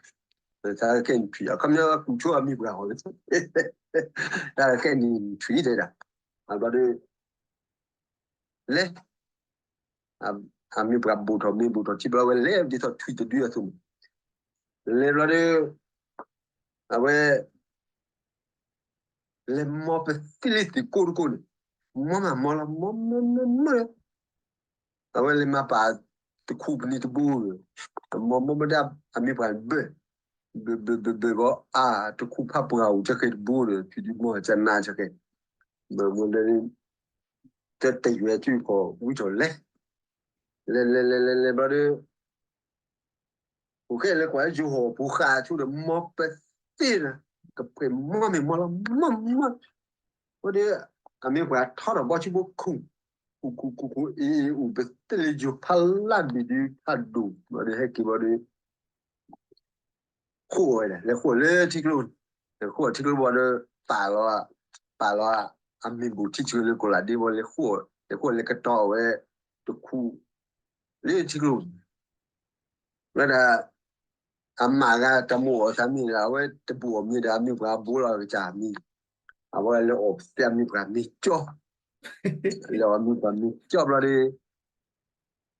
တၢ်ကကဲန့ၢ်နဆွံ အခီပညီကူၣ်ဆိအမံၤပှၢ်အီၤလၢ တၢ်ကကဲန့ၢ်နဆွံတဲဒၣ်. ဘျီဒီး လဲၤ အမ့ၢ်ပှၤဘိၣ်ထီၣ်မ့ၢ်ဘိၣ်ထီၣ်ထံဘျီဝဲလဲၤဒ်သိးထွံၣ်တဒုအသိးန့ၣ်, လဲၤဘျီဒီး အဝဲ လဲၤမီပသ့လၢသ့ၣ်ကိးတကိးန့ၣ်, မီမးမီလီၤ မီမီမီမီလီၤ, အဝဲလဲၤမၤပာ်တခူပနံၤတဘိဒီး, မီမီမီဒီး အမ့ၢ်ပှၤဘၢၣ်, ဘၢၣ်ဘၢၣ်ဘၢၣ်ဘၢၣ်ဘီအါ တခူဖးပှၢ်အိၣ်ကဲဃဲတဘိဒီး ထွံၣ်ဒုမီၢ်ကနါကဲဃဲ, ဘၢၣ်မီဒီး တတယွဲၢ်စုကီၢ်ဝံထီၣ်လဲၤ, လဲၤလဲၤလဲၤလဲၤလဲၤဘျီဒီး ဖိၣ်ဃဲလဲၤကွၢ်ယိၤဟီၣ်ဖိဃာ်ဆူဒီး မီပသ့လၢ ကပှဲၤမီမ့ၢ်မီလီၤ မီမီ, ဘျီဒီး အမ့ၢ်ပှၤထီထီၣ်ဘီဆူဘိခူၣ်, ခူၣ်ခူၣ်ခူၣ်ခူၣ်အ့ၣ်အ့ၣ်အိၣ်ပသ့လၢယိၤဖးလၢ်ဘံၣ်ဒုး ဖးဒိၣ် ဘျီဒီးဟဲက့ၤဘျီဒီး ဃိးဝဲဒၣ် လဲၤဃိးလၢထံကျိ, လဲၤဃိးထံကျိဘၣ်ဒီး ပာ်လီၤ, ပာ်လီၤ အမ့ၢ်ဘူးထံကျိလၢကိးလးဒ့ဘၣ် လဲၤဃိး, လဲၤဃိးလဲၤကတီၤဝဲ တခူ လၢထံကျိ, ဝဲဒၣ် အမါဂၤတၢ်မူအီၣ်သးမ့ၢ်ဒီး အဝဲတဘူးအီၣ်မ့ၤဒီး အမ့ၢ်ပှၤဘိလီၤကစၢ်မ့ၤ, အဝဲလဲၤအီၣ်သ့အမ့ၢ်ပှၤမ့ၤကၠီ, လဲၤအီၣ်မ့ၤပှၤမ့ၤကၠီဘျီဒီး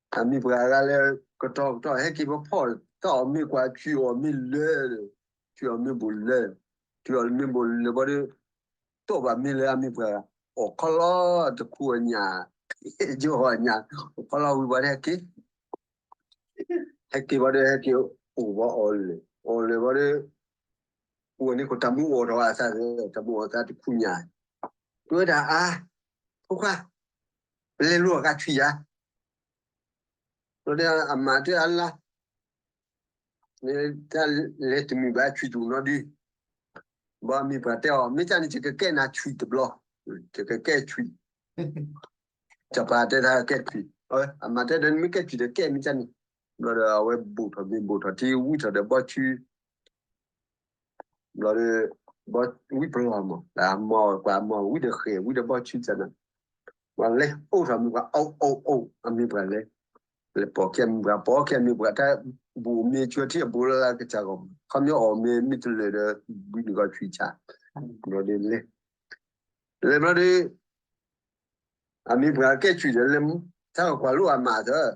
အမ့ၢ်ပှၤဂၤလၢကတီၤကတီၤ ဟဲက့ၤဖီဖီၣ် တၢ်အီၣ်မ့ၤကွၢ် ဆွံအီၣ်မ့ၤလၢာ်, ဆွံအီၣ်မ့ၤဘူးလၢာ်, ဆွံအီၣ်မ့ၤဘူးလၢာ်ဘၣ်ဒီး တအီၣ်ဘၣ်မ့ၤလၢအမ့ၢ်ပှၤ အီၣ်ခီလီၤတခူအညၣ်, ယိၤဟီၣ်ညၣ်, အီၣ်ခီလီၤဝံၤဘၣ်ဒီးဟဲက့ၤ ဟဲက့ၤဘၣ်ဒီး ဟဲက့ၤအိၣ်ဘၣ်အီၤလၢာ်, အီၣ်လၢာ်ဘၣ်ဒီး အိၣ်န့ၣ်ကတၢ်မူအီၣ်ထီၣ်အသး, တၢ်မူအီၣ်သးတခူညၣ်, တဲဝဲဒၣ်အါ, ဖိခွါ, ပလဲၤလိၤအဂၤဆွံယၤ, ဘၣ်ဒီးအမါတဲအါလါ တၢ်လဲၤတမုာ်ဘၣ် ဆွံတအိၣ်နီဒု, ဘၣ်မ့ၢ်ပှၤတဲအီၤ မ့ၢ်တၢ်န့ၣ် ယကကဲနၤဆွံတဘျီ, ယကကဲဆွံ, စီၤပၤတဲတၢ်ကဲဆွံ, အမါတဲဒီး နမ့ၢ်ကဲဆွံဒီးကဲမ့ၢ်တၢ်န့ၣ်, ဘျီဒီးအဝဲဘူးထီၣ်မ့ၤဘူးထီၣ်ထံ ဝံထီၣ်ဒီးဘီဆူ ဘျီဒီး ဝံပလီၢ်မး အမီၢ်ကွၢ်မီၢ် ဝံဒီးဃဲၤ ဝံဒီးဘီဆူသနၤ, ပှၤလဲၤအိၣ်ထီၣ်မ့ၢ်ပှၤအိၣ်အိၣ်အိၣ် အမ့ၢ်ပှၤလဲၤ, လဲၤပိာ်ကဲမ့ၢ်ပှၤ ပိာ်ကဲမ့ၢ်ပှၤ တၢ်ဘူးမ့ၢ်ဆူထံအဘူးလၢကစၢ်ဂီၢ်မး ခီပညီအီၣ်မ့ၢ်မ့ၢ်တလၢာ်ဒီး ဘုန့ၢ်ကီၢ်ဆွံဆး, ဘျီဒီးလဲၤ, လဲၤဘျီဒီး အမ့ၢ်ပှၤကဲဆွံဒီးလဲၤ, တၢ်ကကွၢ်လိအမါသၢ,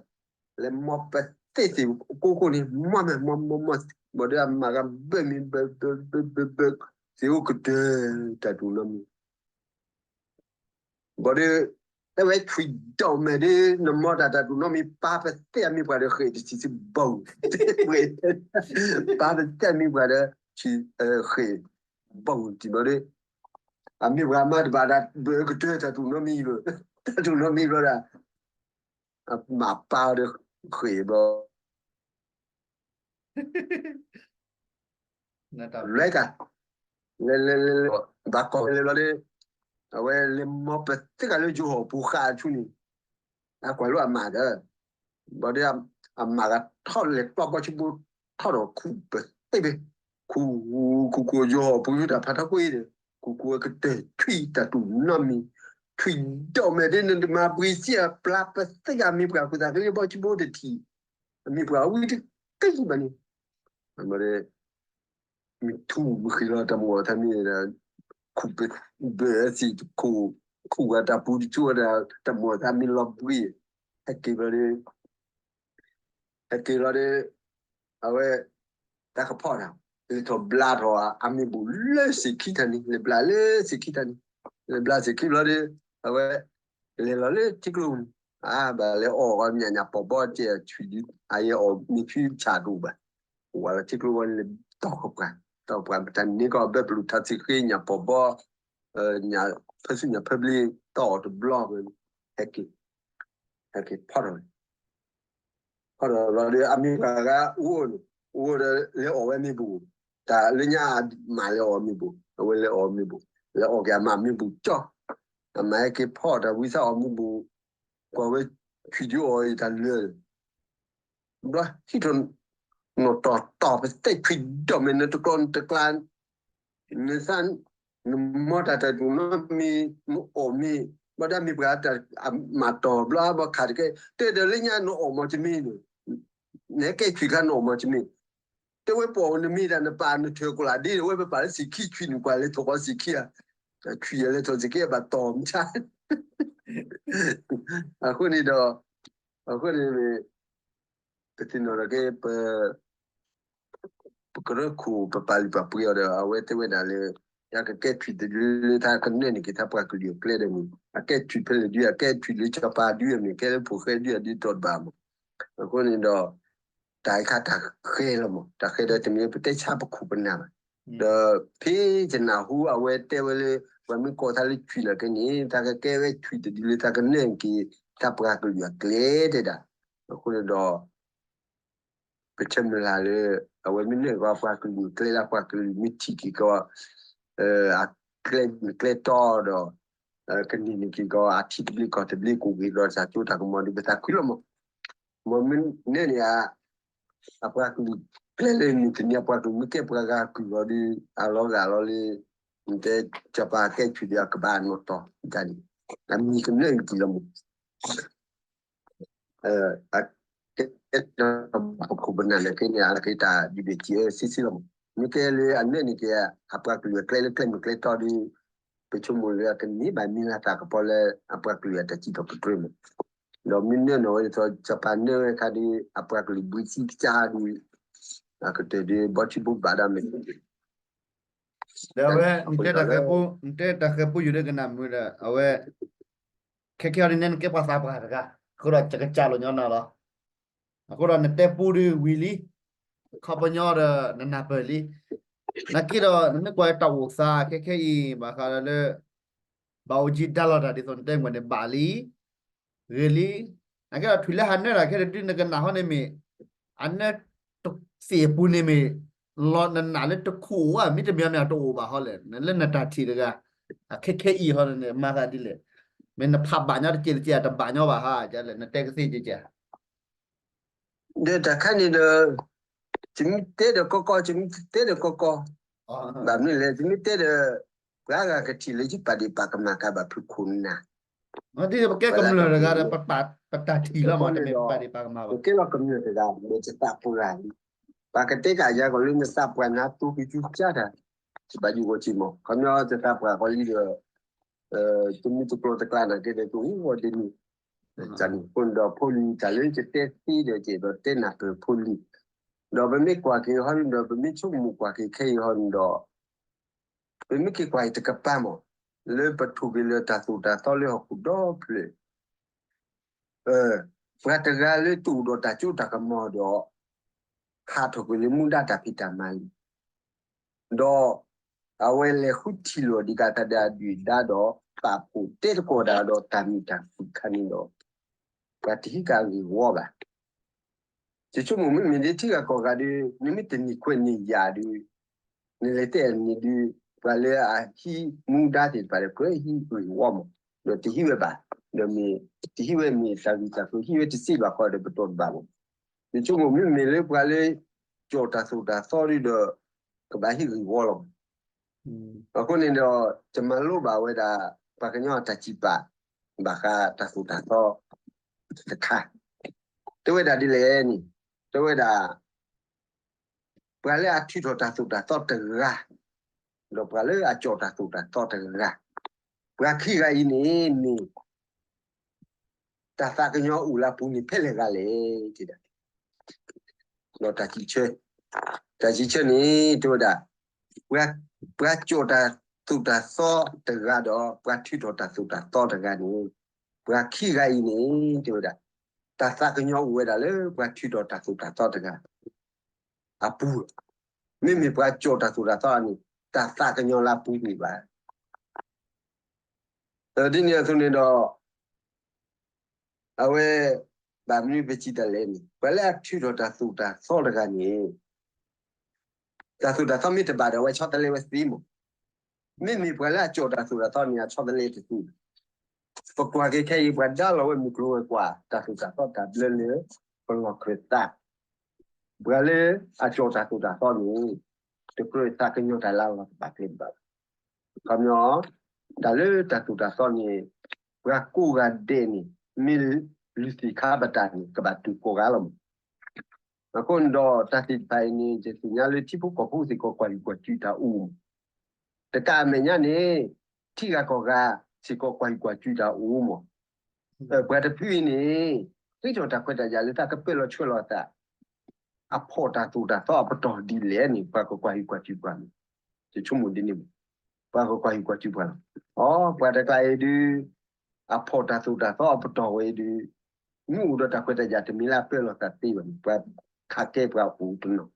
လဲၤမီပသ့သ့ၣ်ကိၢ်ကိၢ်န့ၣ် မီမးမီမီမီ ဘၣ်ဒီးအမၤဂၤဘၢမံၤ ဘၢ ဘၢ ဘၢ ဘၢ ဘၢ သ့ၣ်အိၣ်ကတၢၢ်တၢ်တူၢ်နီၣ်မံၤ ဘၣ်ဒီး တဲဝဲဆွံဒိၣ်မဲာ်ဒီး နမီတၢ်တၢ်တူၢ်နီၣ်မံၤ ပာ်ပသဲအမံၤပှၤဒီးဃ့ၢ်တဆံဆံဘီၣ် ပာ်ပသဲအမံၤပှၤဒီး ဃ့ၢ်ဘီၣ်တံၢ်ဘၣ်ဒီး အမ့ၢ်ပှၤမၤတဘၣ်ဒၣ် ဘၢကတၢၢ်တၢ်တူၢ်နီၣ်မံၤဘၣ် တၢ်တူၢ်နီၣ်မံၤဘျီဒၣ် အမၤပာ်ဒီးဃ့ၢ်ဘျီ လဲၤကၤ လဲၤလဲၤလဲၤလဲၤ ဘၣ်ကီၢ်လဲၤဘျီဒီး အဝဲလဲၤမီပသ့ကၤလၢယိၤဟီၣ်ပူၤဃာ်ဆူန့ၣ် အကွၢ်လၢအမၤဒီး ဘျီဒီး အမၤဂၤထီၣ်လဲၤကျီဘီဆူဘိ ထီၣ်ဒီးခူၣ်ပသ့ဘ့ၣ် ခူၣ် ခူၣ်ခူၣ်ယိၤဟီၣ်ပူၤတၢ်ဖးထီၣ်ကွံာ်ဒီး ခူၣ်ခူၣ်အကတၢၢ်ထွံၣ်တၢ်တူၢ်နီၣ်မံၤ ထွံၣ်ဒိၣ်မဲာ်ဒီး နတမၤဘှံးစံၣ်အပျၢ်ပသ့ကၤမံၤပှၤ ခူၣ်သးကလံဘီဆူဘိတထံၣ် အမံၤပှၤဝံတကဲဘၣ်န့ၣ် ဘျီဒီး မ့ၢ်ထူၣ်မ့ၢ်ဃံလီၤတၢ်မူအီၣ်သးမ့ၢ်ဒီး ခူၣ်ပဘၢစံၣ်တခိၣ် ခူၣ်ဝဲတၢ်ပူၤတကၠိဒီး တၢ်မူအီၣ်သးမ့ၢ်လီၤဘှံး ဟဲက့ၤဘျီဒီး ဟဲက့ၤဘျီဒီး အဝဲ တၢ်ကဖီၣ်တၢ် လဲၤထီၣ်ဘျါထီၣ်အမ့ၢ်ဘူးလၢစ့ၢ်ခံတၢ်န့ၣ် လဲၤဘျါလၢစ့ၢ်ခံတၢ်န့ၣ် လဲၤဘျါစ့ၢ်ခံဘျီဒီး အဝဲ လဲၤလီၤလၢထံကျိပူၤ အါ ဘၣ်လဲၤအီၣ်ဂီၤညၣ်ညၣ်ပီာ်ဘီစဲးဆွံဒု အယဲအီၣ်မ့ၢ်ဖံဆၣ်တအိၣ်ဘၣ် အိၣ်ဝဲလၢထံကျိဝဲလဲၤတီၢ်ကပှၤ တီၢ်ကပှၤ တၢ်န့ၢ်ကီၢ်ဘဲပလူးထါစ့ဃ့ညၣ်ပီာ်ဘီ ညၣ်ဖၢဆူညၣ်ဖၢဘျ့ တီၢ်အီၣ်တဘျီဝဲ ဟဲက့ၤ ဟဲက့ၤဖီၣ်ထီၣ်ဝဲ ဖီၣ်ထီၣ်ဘျီဒီး အမ့ၢ်ပှၤဂၤအိၣ်န့ၣ် အိၣ်ဒီးလဲၤအီၣ်ဝဲမ့ၢ်ဘူး တၢ်လၢညါမၤလဲၤအီၣ်မ့ၢ်ဘူး အဝဲလဲၤအီၣ်မ့ၢ်ဘူး လဲၤအီၣ်က့ၤအမၤမ့ၢ်ဘူးကၠီ အမၤဟဲက့ၤဖီၣ်တၢ်ဝံသးအီၣ်မ့ၢ်ဘူး ကွၢ်ဝဲဆွံဒုအီၣ်အံၤတၢ်လၢာ် ဘျီဟံၣ်ထီၣ် နီၢ်တီၢ်တီၢ်ပသဲဆွံဒိၣ်မဲာ် နတကျီနတကျါ နသး နမီတၢ်တၢ်တူၢ်နီၣ်မံၤ နအီၣ်မ့ၢ် ဘၣ်ဒီးမ့ၢ်ပှၤတၢ်မၤတီၢ်ဘျီ ဘၣ်ခးတကဲ တဲဒီးလၢညါနအီၣ်မီၤတမ့ၢ်န့ၣ် နဟဲကဲဆွံခါနအီၣ်မီၤတမ့ၢ် တဲဝဲပှၤနမ့ၢ်ဒၣ်နပာ်နထၢၣ်ကလးဒ် ဝဲပပာ်လၢစံၣ်ခံဆွံနကွၢ်လၢထီၣ်ဃီစံၣ်ခံဧါ ဆွံအလဲၤထီၣ်စံၣ်ခံဘၣ်တီၢ်မဆါ အဃိန့ၣ်ဒီး အဃိန့ၣ် ပသ့ၣ်နီၣ်ထီၣ်က့ၤ ပ ပကရၢခိၣ် ပပာ်လုၢ်ပာ်ပှ့ၤအီၤဒီး အဝဲတဲဝဲဒၣ်လၢ တၢ်ကကဲဆွံတဒုလၢတၢ်ကနၢၣ်န့ၣ်က့ၤ တၢ်ပှၤကလုာ်အကျဲဒီးန့ၣ် အကဲဆွံဖဲလဲၣ်ဒု အကဲဆွံလၢစီၤပၤဒုအမ့ၢ် ကဲလၢဖိၣ်ဃဲဒုအဒုတီၢ်တဘၣ်မး အဃိန့ၣ်ဒီး တၢ်အံၤခါတၢ်ဃဲလီၤမး တၢ်ဃဲဒီးတမ့ၢ်ပတဲဆါပခိၣ်ပနၢ်ဘၣ် ဒီးဖဲယနၢ်ဟူအဝဲတဲဝဲလၢ ပှၤမ့ၢ်ကိးသးလၢဆွံလီၤကဲန့ၣ် တၢ်ကကဲဝဲဆွံတဒုလၢတၢ်ကနၢၣ်က့ၤ တၢ်ပှၤကလုာ်အကျဲတဲဒၣ် အဃိန့ၣ်ဒီး ပဆၢမုၢ်လၢ်လၢ အဝဲမ့ၢ်နၢၤကီးပှၤကလုာ်ကျဲလၢပှၤကလုာ်မ့ၢ်ထံၣ်က့ၤကီး အကျဲမ့ၢ်ကျဲတီဒီး ကန့ၢ်န့ၢ်က့ၤကီး အထံတဘျ့ကီၢ်တဘျ့ ကအိၣ်ဂ့ၤဒီးတၢ်စိတၢ်ကမီၤဒီး ပသးခုလီၤမး မ့ၢ်မ့ၢ်နဲန့ၣ်ဧါ အပှၤကလုာ်ကျဲလၢမုၢ်တနံၤ အပှၤကလုာ်မ့ၢ်ကဲပှၤဂၤကုၢ်လီၤဒီး အလီၤဂာ်လီၤလၢ နတဲစီၤပၤကဲဆွံဒီးအကဘၣ်နီၣ်တီၢ်တၢ်န့ၣ် အမံၤကနၢၣ်အံၤလီၤမး အကဲ ပခိၣ်ပနၢ်န့ၣ်က့န့ၣ် အကဲတၢ်ဒုးဘ့ၣ်စံးအၢစံးစံးလီၤမး မ့ၢ်ကဲလၢအနၢၤန့ၣ်က့ အပှၤကလုာ်အကျဲလၢကျဲမုၢ်ကျဲတီဒီး ပဆိကမိၣ်လၢအကန့ၢ်ဘၣ်မံၤလၢတၢ်ကပီၤလၢအပှၤကလုာ်အတၢ်စံးထီၣ်ပတြၢၤမး ဒီးမ့ၢ်နၢၤနီၣ်ဝဲဒ်သိး စီၤပၤနၢၤဝဲခါဒီး အပှၤကလုာ်ဘှံးစံကစၢ်ဒီး အကတၢၢ်ဒီး ဘီထံဘိဘၣ်ဒၣ်မ့ၢ် ဒီးအဝဲ နတဲတၢ်ဃဲၤပူ, နတဲတၢ်ဃဲၤပူယုာ်ဒီးကနၣ်မုာ်ဒီး အဝဲ ခဲခဲအံၤန့ၣ် နကဲပှၤသးပှၢ်တဂၤ, အဃိဒီးယကစၢ်လိာ်ညီနၤလီၤ. အဃိဒီးနတဲပူဒီးဝံၤလံ, ခီပညီဒီးနနၢ်ပၢၢ်လံ. နာ်က့ဒီး နမ့ၢ်ကွၢ်တၢ်အိၣ်သးခဲခဲအံၤ ဘၣ်ဃးဒီးလၢ ဘၣ်အိၣ်ကံဒၣ်လီၤတၢ်ဒ်သိးနတဲမ့ၢ်န့ၣ် ဘၣ်လံ ဂ့ၤလံ. နာ်က့ဒီးထွံၣ်လၢဟးနၢၤတၢ်ခဲတဒု နကနၣ်ဟီန့ၣ်မ့ၢ် အနၢၤတသ့ၣ်အပူၤန့ၣ်မ့ၢ် လီၤနနာ်လၢတခူၣ်အိၣ်ဧါ, မ့တမ့ၢ်မ့ၢ်တအိၣ်ဘၣ်ဟီလဲၣ်, လၢနတၢ်ထံၣ်တဂၤ အခဲခဲအံၤဟီန့ၣ် မၤသးဒ်လဲၣ်. မ့ၢ်နဖးဘၣ်ညီတကဲးတကဲး တဘၣ်ညီဘၣ်ဟါ, လဲၣ် နတဲကသ့ကဲးကဲး ဒီးတၢ်ခါန့ၣ်ဒီး ယမ့ၢ်တဲဒီးကီကီ, ယမ့ၢ်တဲဒီးကီကီ, ဘၣ်မနုၤလဲၣ်, ယမ့ၢ်တဲဒီး ပှၤဂၤကထံၣ်လၢယပာ်ဒ့ၣ်ပာ်ကမၣ်ကဘၣ်ဖုးခိၣ်နၢ်, ပကဲကမျၢၢ်တဂၤဒီး ပတၢ်ထံၣ်လီၤမး တမ့ၢ်ပပာ်ဒ့ၣ်ပာ်ကမၣ်ဘၣ်. ပကဲလီၤကမျၢၢ်တဂၤ ဒီးယသးပှၢ်လံ, ပှၤကတဲကယၤကီးလၢနသးပှၢ်နၤတိၤကံကံကၢ်တၢ်, ယဘၣ်ယိၣ်ဂီၤက့ၤမး, ခီပညီယသးပှၢ်ကီးလံဒီး တမုၢ်တကျိၤတကျါနာ်က့ဒီး ကအိၣ်ဝဲဒ်န့ၣ်, တၢ်န့ၣ်အဃိန့ၣ်ဒီး ဖိလံၤတၢ်လၢယတဲသ့ဒီး ကဲဒီးတဲနၢ်ပၢၢ်ဖိလံၤ, ဒီးပမ့ၢ်ကွၢ်က့ၤဟီဒ်ဒီး ပမ့ၢ်ဆိကမိၣ်ကွၢ်က့ၤခဲအံၤဟီဒ်ဒီး ပမ့ၢ်က့ၤကွၢ်အံၤတကပၤမး, လၢပထူၣ်က့ၤလၢတၢ်သိၣ်တၢ်သီလၢဟီၣ်ခိၣ်ဒီဖျၢၣ်, ပှၤတဂၤလၢတအိၣ်ဒီးတၢ်စိတၢ်ကမီၤဒီး ဟးထီၣ်ကွံာ်လၢမူဒါတၢ်ဖံးတၢ်မၤလံ, ဒီးအဝဲလဲၤဃုထံၣ်လိာ်ဒံးက့ၤတၢ်ဒီးအဒုၣ်အဒါဒီး ပာ်ဖှိၣ်တဲသကိးတၢ်ဒီးတၢ်မုာ်တၢ်ခုၣ်တခါန့ၣ်ဒီး ပှၤတဟံးဃာ်ဂ့ၢ်ဝီဘၣ်. ယဆိကမိၣ်မ့မ့ၢ်ဒ်ထံဂၤကီၢ်ဂၤဒီး နမ့ၢ်တနံၤခွဲးနံၤယာ်ဒီး နလဲၤတဲန့ၣ်ဒီး ပှၤလၢအဟံးမူဒါသ့ၣ်တဖၣ်ဒီး ကြၢးဟံးဂ့ၢ်ဝီမး, ဒီးတဟံးဝဲဘၣ်, ဒီးမ့ၢ်တဟံးဝဲမ့ၢ်တၢ်ဂံၢ်တၢ်ကျိၤ ဟံးဝဲတစ့ၢ်ဘၣ်ဃီဒီး ပတီၢ်တဘၣ်မး. ယဆိကမိၣ်မ့မ့ၢ်လၢပှၤလၢ ကၠီၣ်တၢ်သိၣ်တၢ်သီဒီး ကဘၣ်ဟံးဂ့ၢ်ဝီလီၤ. အဃိန့ၣ်ဒီး တမၤလိဘၣ်ဝဲဒၣ် ပှၤကညီအတၢ်စံးပာ် ဘၣ်ဃးတၢ်သိၣ်တၢ်သီတခါ, တဲဝဲဒၣ်ဒ်လဲၣ်န့ၣ်, တဲဝဲဒၣ် ပှၤလၢအထုးထီၣ်တၢ်သိၣ်တၢ်သီတဂၤ, ဒီးပှၤလၢအကၠီၣ်တၢ်သိၣ်တၢ်သီတဂၤ, ပှၤခံဂၤအံၤန့ၣ်မ့ၢ် တၢ်သးကညီၤအိၣ်လၢအပူၤန့ၣ်ဖဲလဲၣ်ဂၤလဲၣ်, တဲဒၣ်, ဒီးတၢ်စံးဆၢ, တၢ်စံးဆၢန့ၣ် တဲဝဲဒၣ်, ပှၤကၠီၣ်တၢ်သိၣ်တၢ်သီတဂၤဒီး ပှၤထုးထီၣ်တၢ်သိၣ်တၢ်သီတဂၤန့ၣ်, ပှၤခံဂၤအံၤန့ၣ် တဲဝဲဒၣ်, တၢ်သးကညီၤအိၣ်ဝဲဒၣ်လၢပှၤထုးထီၣ်တၢ်သိၣ်တၢ်သီတဂၤ အပူၤ, မ့မ့ၢ်ပှၤကၠီၣ်တၢ်သိၣ်တၢ်သီန့ၣ် တၢ်သးကညီၤလၢအပူၤန့ၣ်ဘၣ်. ဒ်န့ၣ်အသိးန့ၣ်ဒီး အဝဲ ဘၣ်မနုၤပစံးတၢ်လဲၣ်န့ၣ် ပှၤလၢအထုးထီၣ်တၢ်သိၣ်တၢ်သီတဂၤန့ၣ် တၢ်သိၣ်တၢ်သီမ့ၢ်တဘၣ်ဒီး အဝဲဆီတလဲဝဲသ့မး. မ့မ့ၢ်ပှၤလၢအကၠီၣ်တၢ်သိၣ်တၢ်သီန့ၣ် အဆီတလဲတသ့ဘၣ်. ပကွၢ်က့ၤခဲအံၤ ပှၤဒါလီၤဝဲမုၢ်ကျိၤဝဲၤကွာ် တၢ်သိၣ်တၢ်သီတၢ်ဘျၢလၢ ပလီၢ်ခၢၣ်သး, ပှၤလၢအကၠီၣ်တၢ်သိၣ်တၢ်သီန့ၣ် တကြၢးသးကညီၤတၢ်လၢအလီၢ်တဘၣ်ကျဲတဘၣ်ဘၣ်. ခီပညီ တၢ်လၢတၢ်သိၣ်တၢ်သီန့ၣ် ပှၤကိးဂၤဒဲးန့ၣ် မ့ၢ်လုၢ်သ့ၣ်ခါဘၣ်တၢ်န့ၣ် ကဘၣ်တူၢ်ကိးဂၤလီၤမး. အဃိန့ၣ်ဒီး တၢ်သ့ၣ်တဖၣ်အံၤန့ၣ် ယသ့ၣ်ညါလၢထံဖိကီၢ်ဖိစ့ၢ်ကီး ကွၢ်ဟုၣ်ကွၢ်စူၣ်တၢ်အိၣ်မး. တကးအမဲာ်ညါန့ၣ် ထံဂၤကီၢ်ဂၤစ့ၢ်ကီး ကွၢ်ဟုၣ်ကွၢ်စူၣ်တၢ်အိၣ်မး. ပှၤတဖုအံၤန့ၣ် ဃ့ထီၣ်တၢ်ခွဲးတၢ်ယာ်လၢတၢ်ကပၢလီၤဆှၢလီၤသး အဖီၣ်တၢ်သိၣ်တၢ်သီအပတီၢ်ဒ်လဲၣ်န့ၣ် ပှၤကကွၢ်ဟုၣ်ကွၢ်စူၣ်ပှၤန့ၣ်, ယဆိကမိၣ်ဒ်န့ၣ်မး, ပှၤကကွၢ်ဟုၣ်ကွၢ်စူၣ်ပှၤလီၤ. အိ ပှၤတကျါအံၤဒုး အဖီၣ်တၢ်သိၣ်တၢ်သီအပတီၢ်ဝဲအံၤဒုး မ့ၢ်အိၣ်ဒီးတၢ်ခွဲးတၢ်ယာ်တမံၤလၢအပၢလီၤသးသ့ဘၣ်န့ၣ် ပှၤခးကဲပှၤအိၣ်တနီၤ,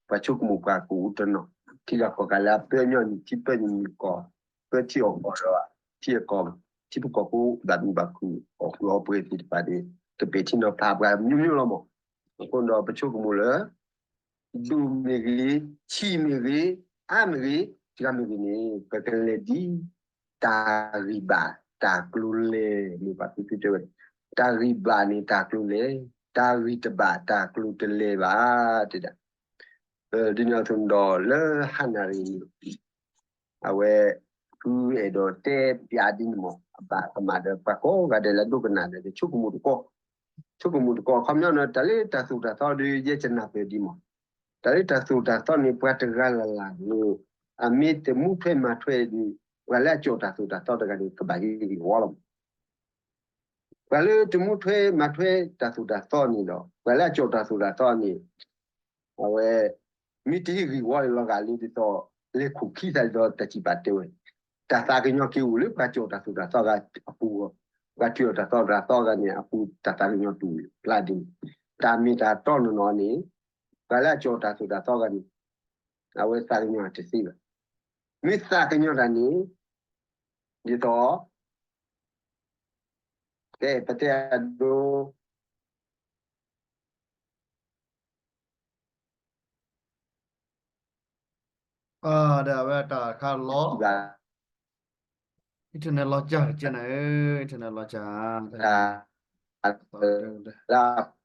ပှၤဆိကမိၣ်ပှၤကအိၣ်တနီၤ, ထံဂၤကီၢ်ဂၤလၢအပၢညီနုၢ် ထံပၢညီနုၢ်ကီၢ်, ပၢထံအီၣ်ကီၢ်ဒီး ထံအကီၢ်, ထံဖိကီၢ်ဖိဘၣ်မုာ်ဘၣ်ခုၣ် အီၣ်ကုၢ်အီပှဲၤသ့ၣ်တဖၣ်ဒီး ကပဲာ်ထံနီၤဖးပှၤမ့ၢ်မ့ၢ်လီၤမး. အဃိဒီးပဆိကမိၣ်လၢ ဒိၣ်မ့ၢ်ဂ့ၤ, ဆံးမ့ၢ်ဂ့ၤ, အါမ့ၢ်ဂ့ၤ, တဂၤမ့ၢ်ဂ့ၤန့ၣ် ပကလဲၤဒ် တၢ်ဂံၢ်ဘၣ်တၢ်ကျိၤလဲၤန့ၣ် ပှၤသုသုတဲဝဲ, တၢ်ဂံၢ်ဘၣ်န့ၣ်တၢ်ကျိၤလဲၤ, တၢ်ဂံၢ်တဘၣ်တၢ်ကျိၤတလဲၤဘၣ် တဲဒၣ်. ဒ်န့ၣ်အသိးဒီးလၢဟါနၣ်ရံၣ်န့ၣ် အဝဲ သုအဲၣ်ဒိးတဲပျးဒ်န့ၣ်မး အဘၣ်ကမၣ်ဒီးပှၤကိးဂၤဒဲးလၢအဒိကနၣ်ဒီး ဆိကမိၣ်တကီၢ်, ဆိကမိၣ်တကီၢ် ခီပညီန့ၣ် တၢ်လၢတၢ်သိၣ်တၢ်သီဒီး ယဲယနၢ်ပၢၢ်ဒ်မး, တၢ်လၢတၢ်သိၣ်တၢ်သီန့ၣ် ပှၤတဂၤလၢ်လၢ်န့ၣ် အမ့ၢ်တမူထွဲမၤထွဲဒီး ပှၤလၢအကၠီၣ်တၢ်သိၣ်တၢ်သီတဂၤန့ၣ် ကဘၣ်ဟ့ၣ်ဂ့ၢ်ဝီလီၤမး. ပှၤလၢတမူထွဲမၤထွဲတၢ်သိၣ်တၢ်သီန့ၣ်ဒီး ပှၤလၢအကၠီၣ်တၢ်သိၣ်တၢ်သီန့ၣ် အဝဲ မ့ၢ်တဟ့ၣ်ဂံၢ်ဝီလီၤဂာ်လၢဒ်သိး လဲၤခိၣ်ခံသးဒ်သိးတၢ်စံးပာ်တဲဝဲ, တၢ်သးကညီၤက့ၤအိၣ်လၢပှၤကၠီၣ်တၢ်သိၣ်တၢ်သီဂၤအပူၤ, ပှၤထုးထီၣ်တၢ်သိၣ်တၢ်သီဂၤန့ၣ်အပူၤ တၢ်သးကညီၤတူၢ်ဖျါဒ်န့ၣ်, တၢ်မ့ၢ်တၢ်တီနီၢ်နီၢ်န့ၣ် ပှၤလၢအကၠီၣ်တၢ်သိၣ်တၢ်သီဂၤန့ၣ် အဝဲသးကညီၤတသ့ဘၣ်. မ့ၢ်သးကညီၤတၢ်န့ၣ် ဒ်သိး ကဲပတဲအဒိ ဒီးအဝဲတၢ်ခါလီၤ internet လီၤစှၤကဲနၤဧၢ, internet လီၤစှၤ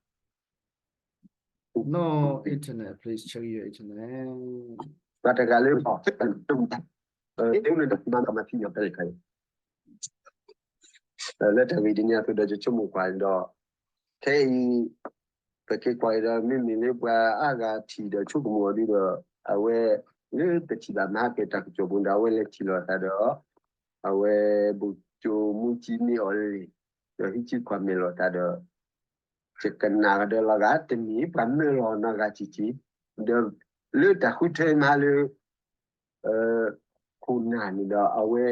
No internet, please check your internet. ပှၤတဂၤလၢ လၢတၢ်ဂ့ၢ်ဒ်န့ၣ်အသိးဒီး ယဆိကမိၣ်ကွၢ်ဒီး ခဲအံၤ ပက့ၤကွၢ်က့ၤဒီး မ့မ့ၢ်လၢပှၤအါဂၤထံၣ်ဒီးဆိကမိၣ်အီၤဒ်ဒီး အဝဲ လၢပထံၣ်ဘၣ်မဟါကဲတၢ်ကစီၣ်ပူၤဒီး အဝဲလဲၤထံၣ်လိာ်သးဒီး အဝဲ ဗိုလ်ချုပ်မှူးကြီးမင်းအောင်လှိုင် ဒီးဟံးစုကွၢ်မဲာ်လိာ်သးဒီး ယကနၣ်ကဒီးလီၤဂာ် တမ့ၢ်ပှၤမၢလီၤနီတဂၤဆံးဆံး, ဒီးလၢတၢ်ဃုထၢမၤလၢ ခိၣ်နၢ်န့ၣ်ဒီး အဝဲ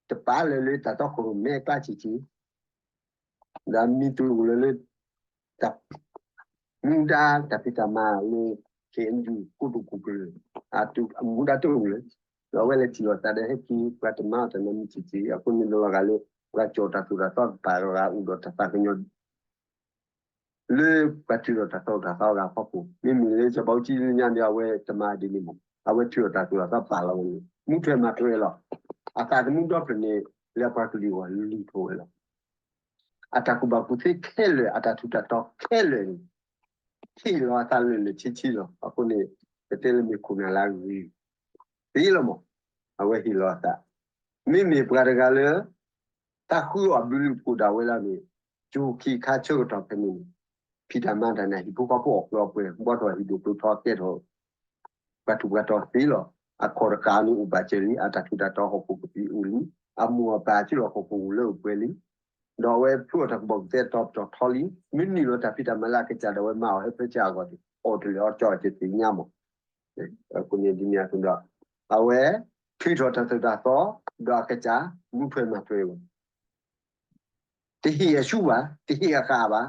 တပာ်လၢၤလၢတၢ်တီခိၣ်ရိၣ်မဲအကျါက့ၤက့ၤ ဒီးမံၤတအိၣ်လၢၤလၢ တၢ်မူဒါတၢ်ဖံးတၢ်မၤလၢ ခ့ၣ်အဲၣ်ယူၣ် ကိတိာ်ခိၣ်ကျၢၢ် အမူဒါတအိၣ်လၢၤ. ဒီးအဝဲလဲၤထံၣ်လိာ်သးဒီးဟဲက့ၤ ပှၤတမၤအီၤတၢ်နီတမံၤက့ၤက့ၤ အဃိန့ၣ်ဒီးလီၤဂာ်လၢ ပှၤကၠီၣ်တၢ်သိၣ်တၢ်သီတပာ်လီၤဂာ်အိၣ်ဒီးတၢ်သးကညီၤ လၢပှၤထုးထီၣ်တၢ်သိၣ်တၢ်သီအဂၤအဖီခိၣ် မ့မ့ၢ်လၢစီၤဘးအူကၠံလၢညါဒီး အဝဲတမၤဒ်န့ၣ်မး အဝဲထုးထီၣ်တၢ်သိၣ်တၢ်သီပာ်လီၤဝဲန့ၣ် မူထွဲမၤထွဲလီၤ. အသးသမူဒီဖျၢၣ်န့ၣ် လၢအပှၤကလုာ်အဂီၢ်လံာ်ထီၣ်ဝဲလီၤ. အတၢ်ကူၣ်ဘၣ်ကူၣ်သ့ခဲလၢာ် အတၢ်ထူးတၢ်တီၤခဲလၢာ်န့ၣ် ဟ့ၣ်လီၤအသးလၢာ်လၢာ်ဆ့ဆ့လီၤ. အဃိန့ၣ် ပတဲလၢမ့ၢ်ခိၣ်နၢ်လၢအဂ့ၤသ့လီၤမး အဝဲဟ့ၣ်လီၤအသး မ့မ့ၢ်ပှၤတဂၤလၢ တၢ်ဃုအီၣ်ဘုလုၢ်ကိၣ်ဒၣ်ဝဲလီၤန့ၣ် ကၠိခံခါဆၢကတီၢ်ဖဲန့ၣ်န့ၣ် ဖံးတၢ်မၤတၢ်န့ၣ် ဟံၣ်ဖိဃီဖိအီၣ်ပှဲၤအီၣ်ပှဲၤ ဘှီထီၣ်ဟံၣ်ဒိၣ်ကျိထီကဲထီၣ် ပှၤထူးပှၤတီၤသ့လီၤ. အခီၣ်တဃာ်န့ၣ်အိၣ်ဘၣ်စၢၤလံ အတၢ်ထူးတၢ်တီၤဟီၣ်ခိၣ်ကပံာ်အိၣ်လံ အမိၢ်အပၢ်စုလီၢ်ခီၣ်ခိၣ်အိၣ်လၢအိၣ်ပှဲၤလံ ဒီးအဝဲဖျိအတၢ်ကူၣ်ဘၣ်ကူၣ်သ့အတီၤပတီၢ်ထီလံ မ့ၢ်နုာ်လီၤတၢ်ဖံးတၢ်မၤလၢအကစၢ်ဒီးအဝဲမၤအီၤဟဲဖဲဆၢအဂီၢ်န့ၣ် အီၣ်တလၢာ်အီၣ်ကၠီအီၣ်ကသ့ၣ်ညါမး အဃိန့ၣ်ဒ်န့ၣ်အသိးဒီး အဝဲထုးထီၣ်တၢ်သိၣ်တၢ်သီ ဒီးအကစၢ် မူထွဲမၤထွဲဝဲ တဟ့ၣ်အဆူဘၣ် တဟ့ၣ်အဃာ်ဘၣ်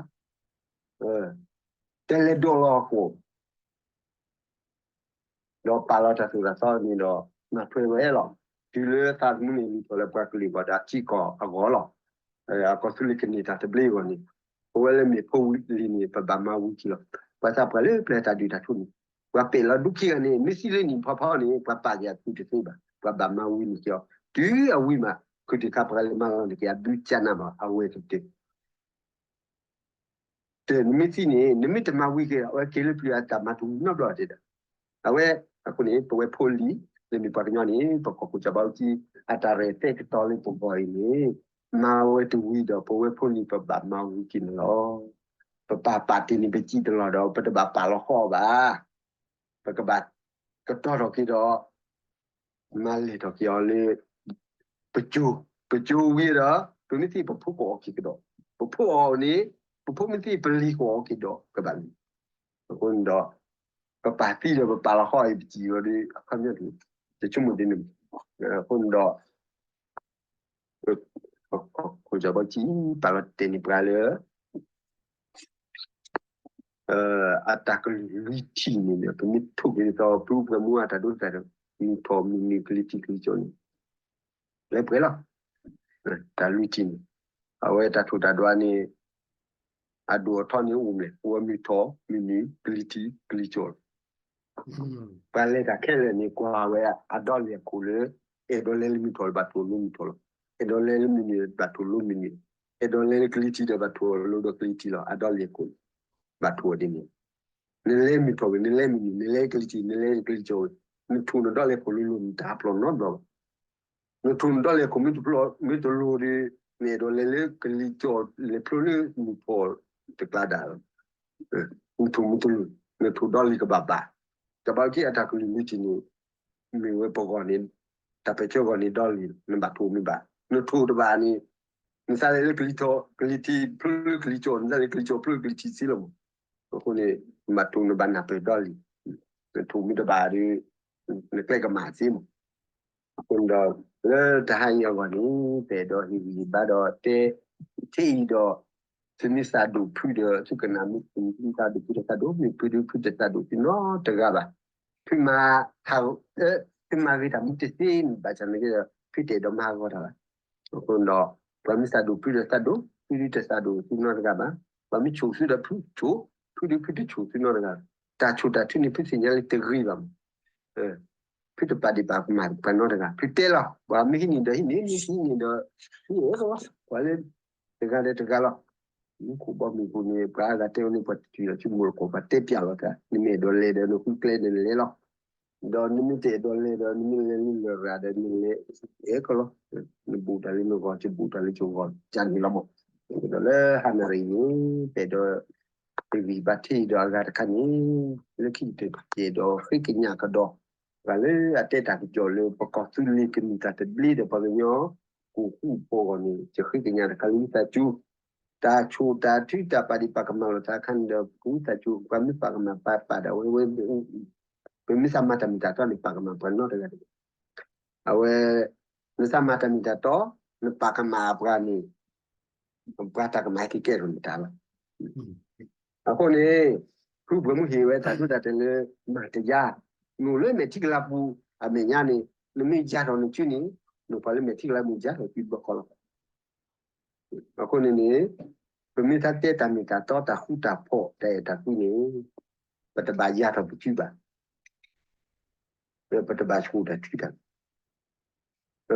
တလဲၤဒိးလီၤအဃိ ဒီးပာ်လီၤတၢ်သိၣ်တၢ်သီန့ၣ်ဒီး မၤထွဲဝဲလီၤ. တုၤလၢသးသမူန့ၣ် လံာ်ထီၣ်လၢပှၤကလုာ်အဂီၢ်ဒီးအထံကီၢ်အဂီၢ်လီၤ. အကီၢ်သူလ့ၤကန့ၢ်တၢ်သဘျ့အဂီၢ်န့ၣ် ပဝဲလၢမ့ၢ်ဖိဝံၤလံၤန့ၣ် ပဘၣ်မၤဝံၤက့ၤလီၤ. ပှၤသးပှၢ်လၢပျၢၤတၢ်ဒုးတၢ်ထူန့ၣ် ပှၤပဲာ်လီၤဒူခံဂၤန့ၣ် မ့ၢ်သံလၢနံၣ်ဖီဖီန့ၣ် ပှၤပာ်က့ၤအဖုတသ့ဘၣ်. ပှၤဘၣ်မၤဝံၤန့ၢ်က့ၤအီၤ တုၤအဝံၤမး ခုၣ်တံၢ်ခါပှၤလၢမၤလီၤန့ၢ်က့ၤအဒုကနၣ်ဘၣ် အဝဲကတၢၢ် တၢ်နမ့ၢ်သံန့ၣ် နမ့ၢ်တမၤဝံၤက့ၤဒီး အဝဲက့ၤလၢပျၢၤအတၢ်မၤတဝံၤနီတဘျီတ့ၢ်ဒီး အဝဲ အဃိန့ၣ် ပဝဲဖိလံၤ လၢမ့ၢ်ပှၤကညီန့ၣ် ပကီၢ်ခိၣ်စီၤဘးအူကၠံ အတၢ်ရဲၣ်သဲကတီၤလၢပဂီၢ်အံၤန့ၣ် မၤဝဲတဝံၤဒီး ပဝဲဖိလံၤ ပဘၣ်မၤဝံၤက့ၤန့ၣ်လီၤ. ပပာ်ပာ်တ့ၢ်န့ၢ်ပစံးတလီၢ်ဒီး ပတဘၣ်ပာ်လီၤဃီဘၣ်. ပကဘၣ်ကတီၤထီၣ်က့ၤဒီး မၤလဲၢ်ထီၣ်က့ၤအီၤလၢ ပကၠိ, ပကၠိဝံၤဒီး ပမ့ၢ်သံပဖိကအီၣ်က့ၤကဒီး, ပဖိအီၣ်န့ၣ် ပဖိမ့ၢ်သံပလံၤကအီၣ်က့ၤဒီး ကဘၣ်မံၤ, အဃိန့ၣ်ဒီး ပပာ်သံဒီးပပာ်လီၤဃီအံၤပစံးဝဲဒီး အခီပညီန့ၣ် တဆိကမိၣ်ဒ်န့ၣ်, အဃိန့ၣ်ဒီး ခိၣ်စီၤဘီကံ ပာ်လီၤတဲာ်န့ၢ်ပှၤလၢ အတၢ်ကလုၢ်လွံၢ်ထံၣ်န့ၣ်ဒီး ပမ့ၢ်ထိၣ်က့ၤဒ်သိး ပုၢ်ပှဲၤမူအတၢ်ဒိတၢ်တဲာ် မုၢ်ထီၣ်မုၢ်နုာ်ကလံၤထံးကလံၤကၠီန့ၣ် လဲၤပှဲၤလီၤ. တၢ်လွံၢ်ထံၣ်န့ၣ် အဝဲတၢ်ထိၣ်တၢ်ဒွးန့ၣ် အဒိၣ်အထီန့ၣ်အိၣ်မး အိၣ်ဝဲမုၢ်ထီၣ်မုၢ်နုာ် ကလံၤထံးကလံၤကၠီလီၤ. ပှၤလဲၤတၢ်ခဲလၢာ်န့ၣ် ကွၢ်ဝဲအဒီလ့ၢ်အခိၣ်လၢ အဲၣ်ဒိးလဲၤလၢမုၢ်ထီၣ်ဘၣ်ထိၣ်လိမုၢ်ထီၣ်လီၤ. အဲၣ်ဒိးလဲၤလၢမုၢ်နုာ်ဘၣ်ထိၣ်လိမုၢ်နုာ်, အဲၣ်ဒိးလဲၤလၢကလံၤထံးဒီးဘၣ်ထိၣ်လိဒီးကလံၤထံးလီၤ. အဒီလ့ၢ်အခိၣ်န့ၣ် ဘၣ်ထိၣ်ဝဲဒ်န့ၣ်, နလဲၤမုၢ်ထီၣ်ဝံၤ နလဲၤမုၢ်နုာ် နလဲၤကလံၤထံး နလဲၤကလံၤကၠီဝံၤ နထိၣ်နဒီလ့ၢ်ခိၣ်လိလိၤ နတၢ်ပျီၢ်နီတဘျီဘၣ်. နထိၣ်နဒီလ့ၢ်ခိၣ်မ့ၢ်တပျီၢ် မ့ၢ်တလိၤဒီး နအဲၣ်ဒိးလဲၤလၢကလံၤကၠီ လဲၤဖျိလၢမုၢ်ထီၣ်တကျါဒၣ်လီၤ. နထိၣ်မ့ၢ်တလိၤ နထိၣ်ဒီလ့ၢ်ကဘၣ်ဘၣ်. စီၤဘးအူကၠံအတၢ်ကလုၢ်လွံၢ်ထံၣ်န့ၣ် မ့ၢ်ဝဲပဂီၢ်န့ၣ် တၢ်ပၢၢ်ဆၢဂီၢ်န့ၣ်ဒီလ့ၢ် နဘၣ်ထိၣ်မ့ၢ်ဘၣ်. နထိၣ်တဘၣ်န့ၣ် နသးလဲၤလၢကလံၤထီၣ် ကလံၤထံးဖျိလၢကလံၤကၠီ နသးလဲၤကလံၤကၠီဖျိလၢကလံၤထံးစ့လီၤမး. အဃိန့ၣ် နဘၣ်ထိၣ်နဘၣ်နၢ်ပၢၢ်ဒီလ့ၢ်, နထိၣ်မ့ၢ်တဘၣ်ဒီး နကျဲကမၣ်စ့မး. အဃိန့ၣ်ဒီး လၢတဟါညါအဂီၢ်န့ၣ် ပအဲၣ်ဒိးဟ့ၣ်ဂံၢ်ဟ့ၣ်ဘါဒီးတဲ ထဲအံၤဒီး သုမ့ၢ်သးဒိၣ်ဖုဒီး သုကနၣ်မ့ၢ်သုမ့ၢ်သးဒိၣ်ဖုဒီးသးဒိၣ် မ့ၢ်ဖုဒုဖုတသးဒိၣ်သုနီတဂၤဘၣ်. ဖုမၤဟး ဖုမၤဂ့ၤတၢ်မ့ၢ်တသ့န့ၣ် ဘၣ်ဆၣ်န့ၣ်က့ဒီး ဖုတအဲၣ်ဒိးမၤဟးဂီၤတၢ်ဘၣ်. အဃိန့ၣ်ဒီး ပှၤမ့ၢ်သးဒိၣ်ဖုဒီးသးဒိၣ် ဖုဒုတသးဒိၣ်သုနီတဂၤဘၣ်. ပှၤမ့ၢ်ဆိၣ်သုဒီးဖုဆိၣ် ဖုဒုဖုတဆိၣ်သုနီတဂၤ. တၢ်ဆိၣ်တၢ်ထုန့ၣ် ဖုသ့ၣ်ညါလၢတဂ့ၤဘၣ်မး ဖုတပာ်ဒံးပာ်ကမၣ်ပှၤနီတဂၤ, ဖုတဲလီၤ. ပှၤမ့ၢ်ဟံးန့ၢ်ဒီးဟံးန့ၢ် မ့ၢ်တဟံးန့ၢ်ဒီး ဟံးန့ၢ်လီၤ. ပှၤလၢ တဂၤဒီးတဂၤလီၤ. မူခိၣ်ဘီမုၢ်ပူၤန့ၣ် ပှၤအါဂၤတဲဝဲန့ၣ် ပှၤတတုၤလီၤ ဆိကမိၣ်လီၤကီး ပှၤတဲပျးလီၤတၢ်, နမ့ၢ်အဲၣ်ဒိးလဲၤဒီး နဃုကျဲဒီးနလဲၤလီၤ. ဒီးနမ့ၢ်တအဲၣ်ဒိးလဲၤဒီး နမ့ၢ်လဲၤလၢလရာ်ဒီး နလဲၤအဲကလီၤ. နဘူးတၢ်လၢနဂီၢ် ယဘူးတၢ်လၢယဂီၢ် ကန့ၣ်လီၤမး. ဒီးလၢဟါနၣ်ရံၣ်န့ၣ် ပအဲၣ်ဒိး ပဂံၢ်ဘါထံၣ်ဒီးအဂၤတခါန့ၣ် လၢခံကတၢၢ် ပအဲၣ်ဒိးဃ့ကညးကဒီး ပှၤလၢအတဲတၢ်ကစီၣ်လၢ ပကီၢ်သူလ့ၤကန့ၢ်တၢ်သဘျ့ဒီးပှၤကညီ ကအိၣ်ဃူအိၣ်ဖိးအဂီၢ်န့ၣ် ယဃ့ကညးတခါလၢဝံသးစူၤ တၢ်ဆိၣ်တၢ်ထု တၢ်ပာ်ဒံးပာ်ကမၣ်လိာ်သးအခါန့ၣ်ဒီး ပကဝံသးစူၤ ပှၤမ့ၢ်ပာ်ကမၣ်ပာ်ပာ်ဒီး အဝဲဝဲ ပမ့ၢ်သးမၤတၢ်မ့ၢ်တၢ်တီန့ၣ် ပာ်ကမၣ်ပှၤနီတဂၤတဂၤ အဝဲ နသးမၤတၢ်မ့ၢ်တၢ်တီ နပာ်ကမၣ်ပှၤန့ၣ် ပှၤတၢ်ကမၣ်က့ၤကဲထီၣ်နတၢ်လီၤ. အဃိန့ၣ် ဖုပှဲၤမုၢ်ဟ့ၣ်ဝဲတၢ်ဒိတၢ်တဲာ်လၢ မၤတယါ, နအိၣ်လၢမဲာ်ထံကလါပူၤအမဲာ်ညါန့ၣ် နမ့ၢ်ယါထီၣ်နစုန့ၣ် နကွၢ်လၢမဲာ်ထံကလါပူၤယါထီၣ်စုတဘျီဃီလီၤ. အဃိန့ၣ်န့ၣ် ပမ့ၢ်သးတဲတၢ်မ့ၢ်တၢ်တီ တၢ်ဃူတၢ်ဖိး တၢ်အဲၣ်တၢ်ကွံန့ၣ် ပတဘၣ်ယါထီၣ်ပစုဘၣ်. ပတဘၣ်ဆိၣ်တၢ်ထုတၢ်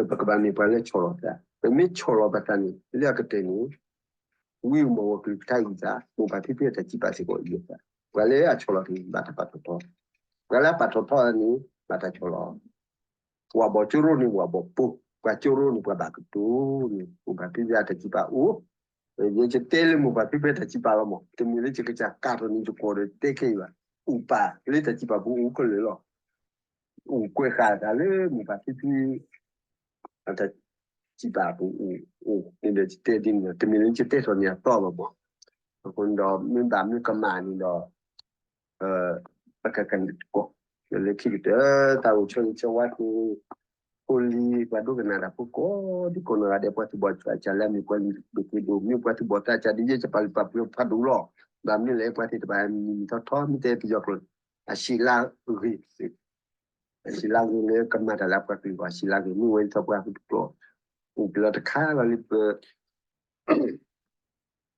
ပကဘၣ်မ့ၢ်ပှၤလၢဆီၣ်လီၤပသး, ပမ့ၢ်ဆီၣ်လီၤပသးန့ၣ် လၢအကတၢၢ်န့ၣ် ဝံမီၢ်ဝီၤကလုၢ်ကထါအံၤသး မိၢ်ပၢ်ဖံဖုအတၢ်စံးပာ်စ့ၢ်ကီးအံၤသး, ပှၤလၢအဆီၣ်လီၤတဂ့ၤ ဘၣ်တၢ်ပာ်ထီၣ်ထီ, ပှၤလၢအပာ်ထီၣ်ထီန့ၣ် ဘၣ်တၢ်ဆီၣ်လီၤ, ဝၤဘီၣ်ကၠိရိန့ၣ် ဝၤဘီၣ်ပိၢ်, ပှၤကၠိရိန့ၣ် ပှၤဘၣ်ကတိၤန့ၣ် မိၢ်ပၢ်ဖံဖုအတၢ်စံးပာ်အိၣ်, ယတဲလၢမိၢ်ပၢ်ဖံဖုအတၢ်စံးပာ်လီၤမး, တမ့ၢ်လၢယကစၢ်ကးထီၣ်န့ၣ် ယကိးဒီးတဲခဲအံၤဘၣ်, အိၣ်ပာ်လၢတၢ်စံးပာ်ပူၤအိၣ်ခဲလၢာ်လီၤ. အိၣ်ကွဲးဃာ်တၢ်လၢမိၢ်ပၢ်ဖံဖု အတၢ်စံးပာ်ပူၤအိၣ်န့ၣ်ဒီး ယတဲဒ်န့ၣ်ဒီး တမ့ၢ်လၢယတဲထီၣ်န့ၢ်အသီလီၤမး, အဃိန့ၣ်ဒီး မ့ၢ်ဘၣ်မ့ၢ်ကမၣ်န့ၣ်ဒီး ပကကန့ၢ်တကီၢ်, လၢခံကတၢၢ် သးအိၣ်ဆၢဂ့ၤဆၢဝါသု ဖိလံၤ ပှၤဒိကနၣ်တၢ်ဖိကိးဒံကိးနီၢ်ဂၤဒဲး ပှၤသူၣ်ဘီၣ်သးစၢ်လၢအမ့ၢ်ပှၤလုၢ်ဒိၣ်ပှ့ၤဒိၣ် မ့ၢ်ပှၤသူၣ်ဘီၣ်သးစၢ်ဒ်ယဲ ယပာ်လုၢ်ပာ်ပှ့ၤဖးဒိၣ်လီၤ, ဘၣ်မနုၤလဲၣ် ပှၤသ့ၣ်တဖၣ်မံၤမံၤထီထီ မ့ၢ်တဲပယီၤကျိာ် အစံးလၢဂ့ၤ အစံးလၢဂ့ၤလၢကမၤတၢ်လၢအပှၤကလုာ်အဂီၢ် အစံးလၢဂ့ၤ မ့ၢ်ဝဲဒ်သိးပှၤဟူတကျိာ် အိၣ်ပလီၢ်တခါလီၤလၢပ ဟ့ၣ်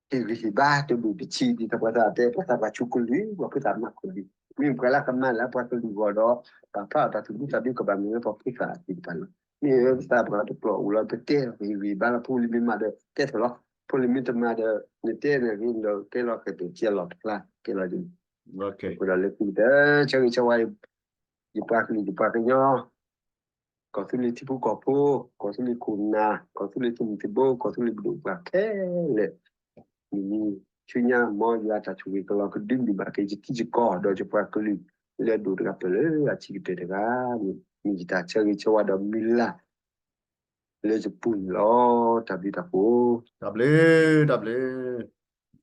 ဂံၢ်ဟ့ၣ်ဘါတဒူၣ်တဆံး ဒ်သိးပှၤသးတဲ ပှၤသးပှၢ်ဆူကလုာ် ပှၤဖုသးမၤကလုာ်, မ့ၢ်ပှၤလၢကမၤလၢအပှၤကလုာ်အဂီၢ်ဒီး ပာ်ဖျါအီၤတၢ်သူၣ်ဒူသးဒူကဘၣ်မ့ၢ်ဝဲပှၤဖုသးသ့ၣ်တဖၣ်လီၤ. မ့ၢ်ဝဲပသးပှၢ်တကျိာ်အိၣ်လီၤ ပတဲလီၤ ပဟ့ၣ်ဂံၢ်ဟ့ၣ်ဘါလီၤ ဖိလံၤမ့ၢ်မၤဒီး ကဲထီၣ်လီၤ, ဖိလံၤမ့ၢ်တမၤဒီး နတဲန့ၣ်ဂ့ၤဒီး ကဲလီၤကဲးပကဲလီၤတဖျါ ကဲလီၤ အဃိဒီးလၢခံကတၢၢ် ဆၢဂ့ၤဆၢဝါ ယပှၤကလုာ်ယပှၤကညီ ကီၢ်သူလ့ၤထံဖိကီၢ်ဖိ, ကီၢ်သူလ့ၤခိၣ်နၢ်, ကီၢ်သူလ့ၤသုးမုၢ်သံၣ်ဘိ, ကီၢ်သူလ့ၤပဒိၣ်ပှၤခဲလၢာ်, နံၤနံၤဆူညါ မ်ယွၤတၢ်ဆိၣ်ဂ့ၤကလီၤကဒုမ့ၢ်ဘၣ်က့ၤ ယထံယကီၢ်ဒီးယပှၤကလုာ် လၢအဒိၣ်တဂၤပၢၢ်လၢအဆံးကတၢၢ်တဂၤန့ၣ် မ့ၢ်ယတၢ်ဆၢဂ့ၤဆၢဝါဒီးမုၢ်လၢ် လၢယပူၤန့ၣ်လီၤ. တၢ်ဘျုးတၢ်ဖှိၣ် တၢ်ဘျုး တၢ်ဘျုး